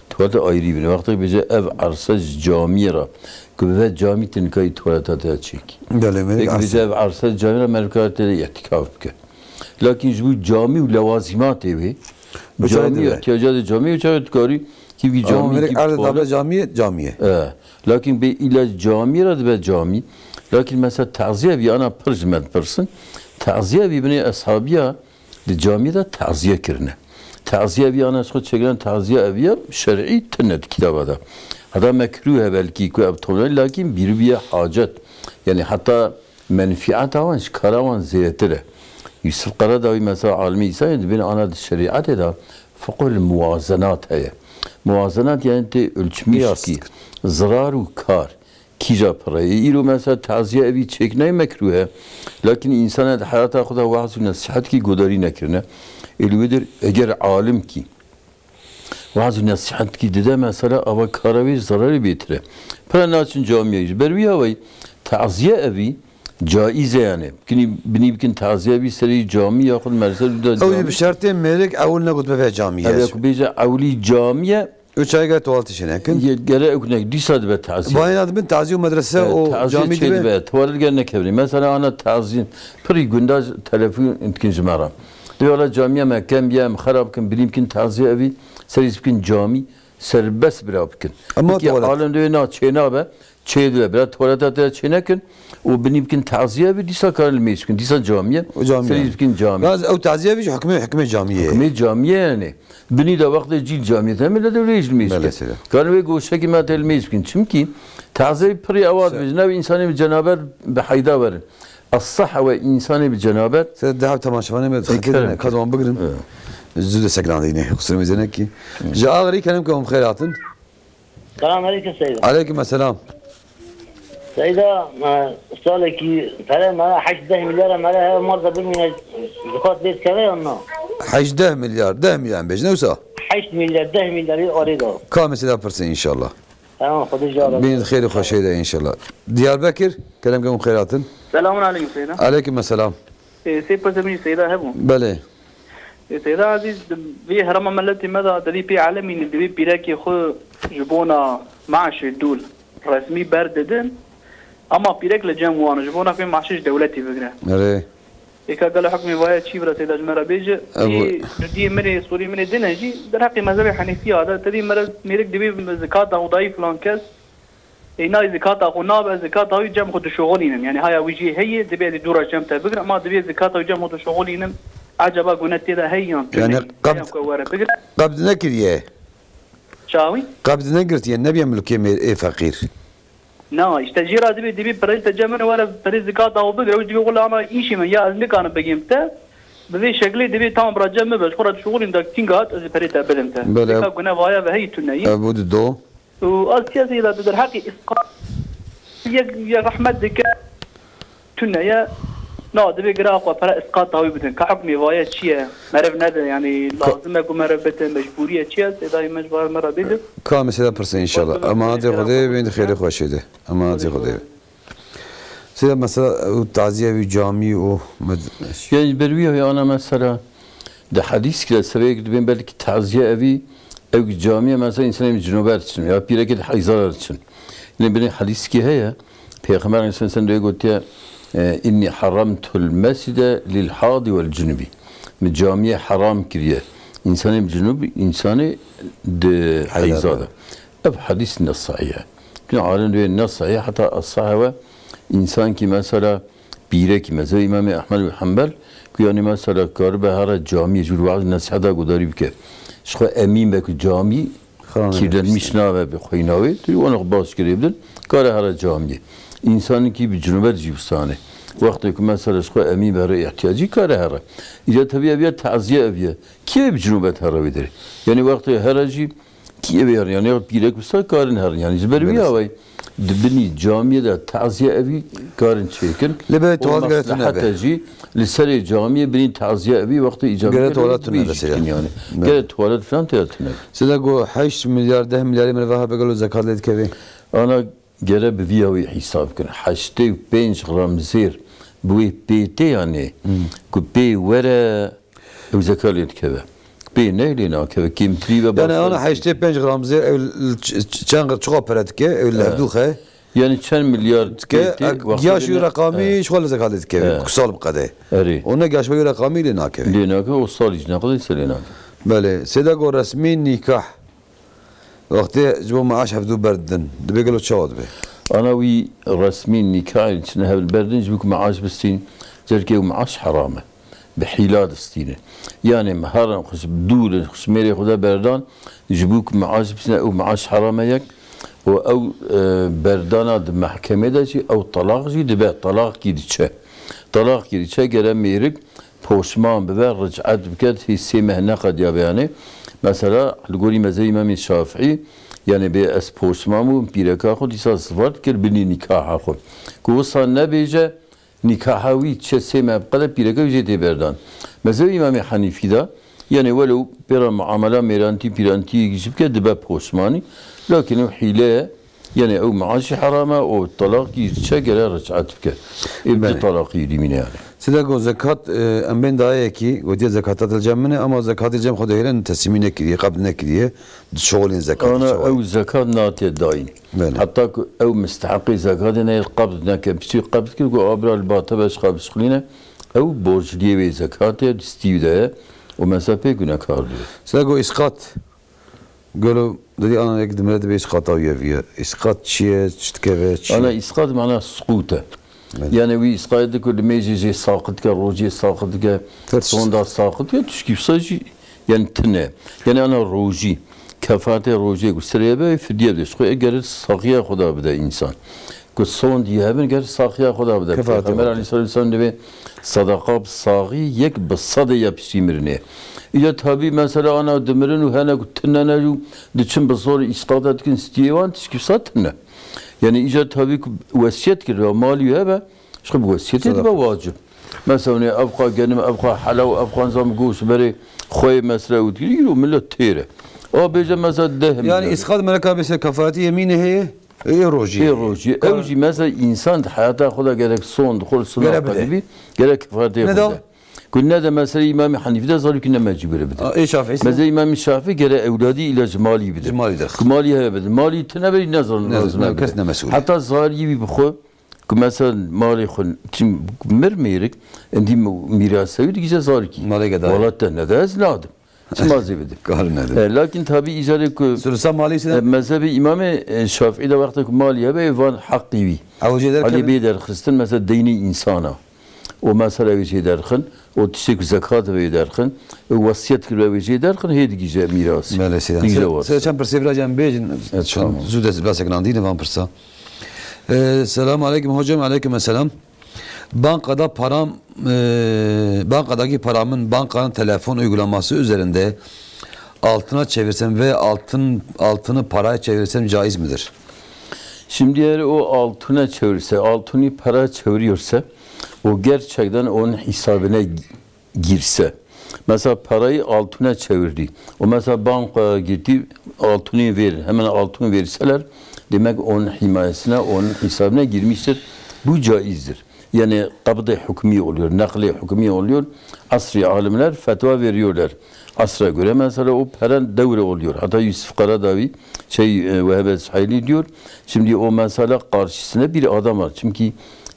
Tuwaleta ayrî bine. Wextê bêje ev erse ji camiyê re, ku bibe camî, tu nikarî tuwaleta te de çêkî. Belê, belê, Ê ku bêje erse. Ev erse ji camî re, me nikare tê de îtikaf bike. Lakin ji bo camî û lewazîmatê wê, Bi çayê camî, dibe. Ihtiyaca de camî û çayê dikarî, kî vî Ama camî, melek kî erde tuwalet. Dabe camiyê, camiyê. E, lakin bê îlla camî re dibe camî. Lakin mesela taziye vî ana pir ji me dipirsin. Taziye vî binê eshabiya Di camî de taziye kirine. Taziye evî ana ji xwe çêkirin, taziye evî ya şer'î tune di kitaba de. Heta mekrûh e belkî ku ev tune, lakin bîrî bûye hacet. Yani heta menfieta wan ji kara wan zêdetir e. Yusuf Karadawî mesela alimê Îsa'yê dibên ana di şerîetê de fiqhul muwazenat heye. Muwazenat yani tê ölçmüş Qiyas ki dikin. Zirar û kar. Kîja pir e? Ê îro mesela taziye evî çêkirina mekrûh e. Lakin însana di heyata xwe de weaz û nesîhetkî godarî nekirine. Ê li wê dir eger alimkî weaz û nesîhetkî dide mesela ava kara wê zerarê bêtir e. Pira naçin camiyê jî. Ber wî awayî taziye evî caiz e yani. Bikinî, binî bikin taziye evî serê camî yaxud merse du de Ew jî camî. Bi şertê mêrik ewil negot bibe camî Ev ye. Ku bêje ewilî camî ye, Û çayê gere tuwaletê çênekin. Yê gere ew ne dîsa dibe tazî. Bayna dibin tazî û medrese Evet, û tazî camî çê dibe. Dibe. Tuwalet gere nekevnî. Mesela ana tazî pirî gunda telefon dikin ji me re. Dibe wala camiya me kem biya em xera bikin, birî bikin tazî evî, serî bikin camî, serbest bira bikin. Ama Peki tuwalet. Alem dibe na çê nabe. çê dibe, bila tuwaleta te çê nekin û binî bikin taziye bi, dîsa karin li mêz bikin, dîsa camiye, û camiye. Serî bikin camiye. Raz ew taziye bi jî hikmê, hikmê camiyê. Hikmê camiyê yani. Binî de wextê cîl camiyê te millet ew rêj li mêz bikin. Karin wê goşekî me te li mêz bikin. Çimkî taziye pirî ewa dibêjin, ew insanê bi cenaber bi heyda werin. As-sah ew e insanê bi cenaber. Sê deha temaşevanê me dixetê dine, ka wan bigrin. Zû de seknandîne. Xusirê me zênekî. Ji Agirî kerim ke hûn xêr hatin. Selam aleyküm Seyda. Aleyküm selam. Seyda, me salekî pere me heşt deh milyara me re heye, mar da bimîne zikat lê dikeve yan na? Heşt deh milyar, deh milyar bêjin wisa? Heşt milyar, deh milyar yê arê da. Ka mesela pirsin inşallah. Tamam, Xwedê ji ara. Bin xêr û xweşê de inşallah. Diyarbekir, kerem ke hûn xêr hatin. Selamun aleyküm Seyda. Aleyküm selam. Ê, sê pirsê min jî Seyda hebû. Belê. Ê, Seyda Ezîz, di vê herêma miletê me de, di vê pê elemînê, di vê pîrekê xwe ji bona meaşê dûl resmî berdidin. Ama pîrek li cem wan ji bona pê meaşê ji dewletê bigire. Erê. Ê, ka gelo hukmê vaye çi bira Seyda ji me re bêje? Ev- Ê, dudiyê min ê, sorî min ê din e jî, derheqê mezhebê Henîfiya de, tevî mere mêrik divê zikata û dayî filan kes, Ê, nayê zikata xwe nabe, zikata wî cem xwe dişoxilînin. Yani haya wî jî heye, divê ez ê dû re cem te bigrim, ama divê zikata wî cem xwe dişoxilînim. Ecaba gune tê de heye yan tune? Yani qebd, yan ku were bigre. Qebd nekiriye? Çawî? Qebd negirtiye, nebiye milkê mêr ê feqîr. Na, işte jê re divê, divê perê te cem min were, perê zikata xwe bigre, wî divê wila ana îşê min, ya ez nikarim bigêm te. Bi vê şeklê divê tam bira cem min be, ji xwe re dişoxilîn de kînga hat, ez ê perê te bidim te. Belê. Zika gune vaye ve heyî tune ye. Ev bû di do. Û ez siyasî de di derheqî îsqat yek, yek rehmet dike, tune ye. Na, divê gira xwe pere îsqata wî bidin. Ka hukmê vaye çi ye? Meriv nede, yani lazim e ku meriv bide, mecbûrî ye çi ye? Sêdayê me ji bar me re bêde. Ka mesela pirse inşallah. Emanetê Xwedê bên di xêrê xweşê de. Emanetê Xwedê. Sêda mesela û taziye wî camî û med- Yani ber wî ya ana mesela di hadîskî de seveyek dibên belkî taziye evî ew camiye mesela insanê min cinober diçin ya pîrekê di heyzara diçin. Yine binê hadîskî heye, Pêxember aleyhisselam sen de gotiye, e, "Inni haramtul mescide lil hadi vel cunubi." Min camiye haram kiriye. İnsanê cunub, insanê di heyza de. Ev hadîs ne sahih e. Çünkü alim diye ne sahih, heta as-sahih ve insan ki mesela pîrekî mezheb Îmamê Ehmed û Hembel, ku yanî mesela karibe here camiyê jûr weaz nesiheta gudarî bike. Ji xwe emîn be ku camî kirlenmiş nabe bi xweyna wê, tu wana xwe baş kirê bidin, kare here camiyê. Însanekî bi cinubet jî wisane. Wextê ku mesela ji xwe emîn be here îhtiyacî kare here. Îca tevî ev ye, teziye ev ye. Kî bi cinubet here wê derê? Yanî wextê here jî Kî ev ê herin, yanî pîrek wisa karin herin, yanî ji ber wî awayî di binî camiyê de taziye evî karin çêkin. Lê belê tuwalet gere tune be. Heta jî li serê camiyê binî taziye evî wextê îcabî gere tuwalet tune be, yanî. Gere tuwalet filan tê tune be. Sêda got heşt milyar, deh milyarê min ve habe gelo zekat lê dikeve? Ana gere bi vî awî hîsab kin. Heştê û pênc gram zêr bi wê pê tê yanî ku pê were Ew zeka lê dikeve. Pê ne lê nakeve. Kêmtirî ve. Yani ana heştê pênc gram zêr ew ç-, ç-, çend çiqa pere dike? Ew li hevdû xe. Yani çend milyar dike? Giya şu reqamî ji xwe li zeka lê dikeve. Ku sal biqede. Erê. O ne giya şu reqamî lê nakeve. Lê nakeve, o salî jî nakeve, se lê nakeve. Belê. Sêda go resmî nîkah. Wextê ji bo meaş hevdû berdidin, dibê gelo çawa dibe? Ana wî resmî nîkahê çine hev li berdin, ji bo ku meaş bistîn, celkê ew meaş heram e. Bi hîla distîne. Yanê me herin xwe ji dûr in, xwe ji mêrê xwe de berdan, ji bo ku meaş bistîne, ew meaş heram e yek. Û ew, e, berdana di mehkemê de jî, ew telaq jî dibe, telaqkî diçe. Telaqkî diçe gere mêrik Poşman bibe, ric'et bike, hî sê meh neqediya be yanî. Mesela, li gorî mezhebê Îmamê Şafîî, yanî bê ez poşman bûm, pîreka xwe dîsa zivar dikir binî nîkaha xwe. Ku wisa nebêje, nîkaha wî çe sê meh biqede, pîreka wî jê tê berdan. Mezhebê Îmamê Henîfî de, yanî welew pê re muamela mêrantî, pîrantî jî bike, dibe poşmanî. Lakin ew hîle ye, Yanî ew meaşî heram e û telaqî çe gere ric'et bike. Ê bi telaqî dimîne yanî. Sida go zekat, e, em bên dayekî, gotiye zekata te li cem min e, ama zekatê cem xwe dihêlin teslîmî nekiriye, qebd nekiriye, dişoxilin zekat. Ana ew zekat nate dayîn. Belê. Heta ku ew misteheqê zekatê ne qebd neke, piçî qebd kir, ku abra li ba te be ji xwe bişxilîne, ew borcliyê wê zekatê distî wî de ye û mezhebê gunekar dibe. Sida go îsqat, Gelo, didî ana yek dimire dibe îsqata wî ye vî ye. Îsqat çi ye, çi dikeve, çi Ana ye? Îsqat mana siqût e. Evet. Yani wî îsqatê dike, li mêjê jê saqit dike, rojê saqit dike, Ters. sonda saqit dike, tişkî wisa jî yani tine. Yani ana rojî, kefaretê rojê ku serê be, fidye bide. Ji xwe eger saxiya xwe da bide însan. Ku sondî hebin, ger saxiya xwe da bide. Kefaretê Peyxember xwe da. Aleyhissalatu vesselam dibê sadaqa bi saxî yek bi sedê ya piştî mirinê. Îca tabî mesela ana dimirin û hene ku tine ne û diçin bi zor îsqata dikin stiyê wan tişkî wisa tine. Yani îca tabî ku wesiyet kiribe, malî hebe, ji xwe bi wesiyetê dibe Sadaqa. wacib. Mesela ne evqa genim, evqa helaw, evqa nizam goş berê xweyê mesela û dikir, îro millet têre. O bêje mesela deh Yani milyon. îsqat mereka bêse kefaretî yemînê heye, ê rojî. Ê rojî. Kar- Ew jî mesela însan di heyata xwe de gerek son, xwe li sona Gere xwe bide. dibî, gerek kefaretê Ne xwe da? bide. Ku ne de mesela Îmamê Hanîfî de zarokî ne mecbûr e bide. A, ê Şafî ise? Mesela Îmamê Şafî gere ewladî îla ji malî bide. Ji malî de. Ku malî heye bide. Malî tine be ne zar Ne, lazim ne, e kes bide. ne mesûl e. Heta zarî wî bi xwe, ku mesela malê xwe çim mir mêrik, endî mîrasewî digîje zarokî. Malê gedayê. Wala te ne de ez nadim. Çima zê bidim? Kar nedim. E, lakin tabî îcarê ku Sulusa malî ise e, mezhebê Îmamê e, Şafîî de wextê ku malî hebe, ê van heqî wî. Ew jê derkevin? Alî bê derxistin, mesela deynê însana. O mesela wê jê derxin, o tiştê ku zekat wê derxin, o wesiyet kiribe wê jê derxin, hê digîje mîrasî. Belê, seyda. Digîje Seyda, wasî. Seyda, çend pirsê virajan bêjin. Evet, tamam. Zû dest bila sekinandî ne van pirsa. Ee, selamu aleyküm hocam, aleyküm selam. Bankada param, e, bankadaki paramın bankanın telefon uygulaması üzerinde altına çevirsem ve altın, altını paraya çevirsem caiz midir? Şimdi eğer o altına çevirse, altını para çeviriyorsa, o gerçekten onun hesabına girse. Mesela parayı altına çevirdi. O mesela bankaya gitti, altını verir. Hemen altını verseler, demek onun himayesine, onun hesabına girmiştir. Bu caizdir. Yani qabd-ı hukmi oluyor, nakl-ı hukmi oluyor. Asri alimler fetva veriyorlar. Asra göre mesela o peren devre oluyor. Hatta Yusuf Karadavi, şey, e, Vehbe Suheyli diyor. Şimdi o mesela karşısında bir adam var. Çünkü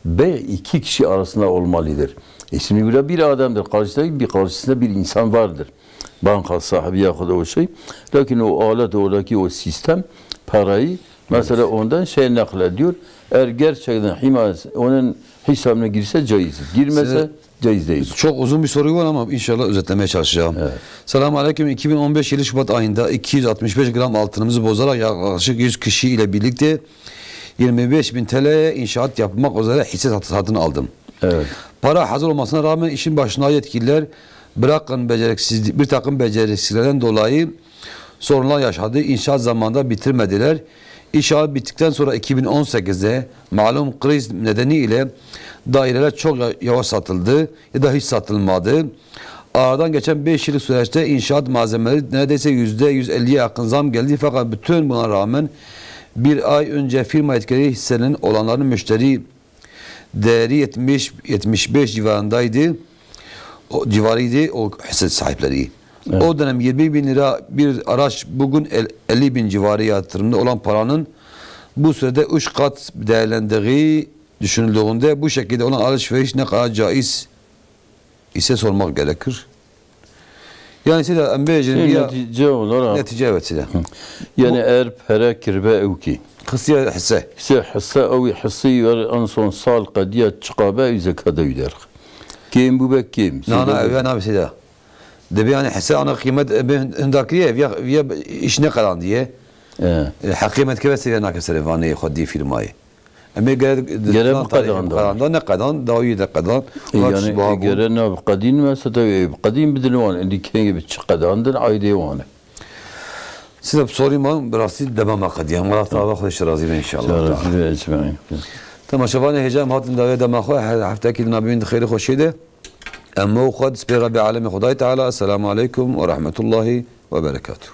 bey iki kişi arasında olmalıdır. E şimdi burada bir adamdır. Karşısında bir, karşısında bir insan vardır. Banka sahibi yahut da o şey. Lakin o alet, oradaki o sistem parayı mesela ondan şey naklediyor. Eğer gerçekten himayesi onun hesabına girse caiz. Girmese Size caiz değil. Çok uzun bir soru var ama inşallah özetlemeye çalışacağım. Evet. Selamun aleyküm. iki bin on beş yılı Şubat ayında iki yüz altmış beş gram altınımızı bozarak yaklaşık yüz kişi ile birlikte yirmi beş bin T L'ye inşaat yapmak üzere hisse sat- satın aldım. Evet. Para hazır olmasına rağmen işin başında yetkililer bırakın beceriksizlik, bir takım beceriksizliklerden dolayı sorunlar yaşadı. İnşaat zamanında bitirmediler. İnşaat bittikten sonra iki bin on sekizde malum kriz nedeniyle daireler çok ya- yavaş satıldı ya da hiç satılmadı. Aradan geçen beş yıllık süreçte inşaat malzemeleri neredeyse yüzde yüz elliye yakın zam geldi. Fakat bütün buna rağmen bir ay önce firma yetkili hissenin olanların müşteri değeri yetmiş, yetmiş beş civarındaydı. O civarıydı o hisse sahipleri. Evet. O dönem yirmi bin lira bir araç bugün el- elli bin civarı yatırımda olan paranın bu sürede üç kat değerlendiği düşünüldüğünde bu şekilde olan alışveriş ne kadar caiz ise sormak gerekir. Yani size em bêjin Şey, ya netice olarak. Netice evet size. Hı. Yani Bu eğer pere kirbe ew ki. Xistiye hisse. Hisse, hisse ew hisse ver en son sal qediya çiqabe ew zekada derx. Kêm bûbe kêm. Nana Seyda ev ya nabe size. Debe yani hisse ana kıymet e, be hindakriye ya, ya iş ne kalan diye. E. E, ha kıymet keve size nake sere vanê xwe di firmayê. Em ê gere Gere biqedan da. Biqedan da, ne qedan, dawiyê de qedan. E, Vat yani, ji buha e, bûn. Gere nav qedîn mesela, e, qedîn bidin wan, indi kengê bi çi qedandin, aydê wan e. Size bi sorî man, bi rastî dema me qediyan. Allah Teala xwe ji razî be inşallah. Razî be ecmaîn. Temaşevanê hêja em hatin dawê dema xwe, he-, heftekî di navbîn di xêrê xweşiyê de. Em û xwe dispê Rebê Alemê Xwedayê Teala. Esselamu aleykum ve rahmetullahi ve berekatuhu.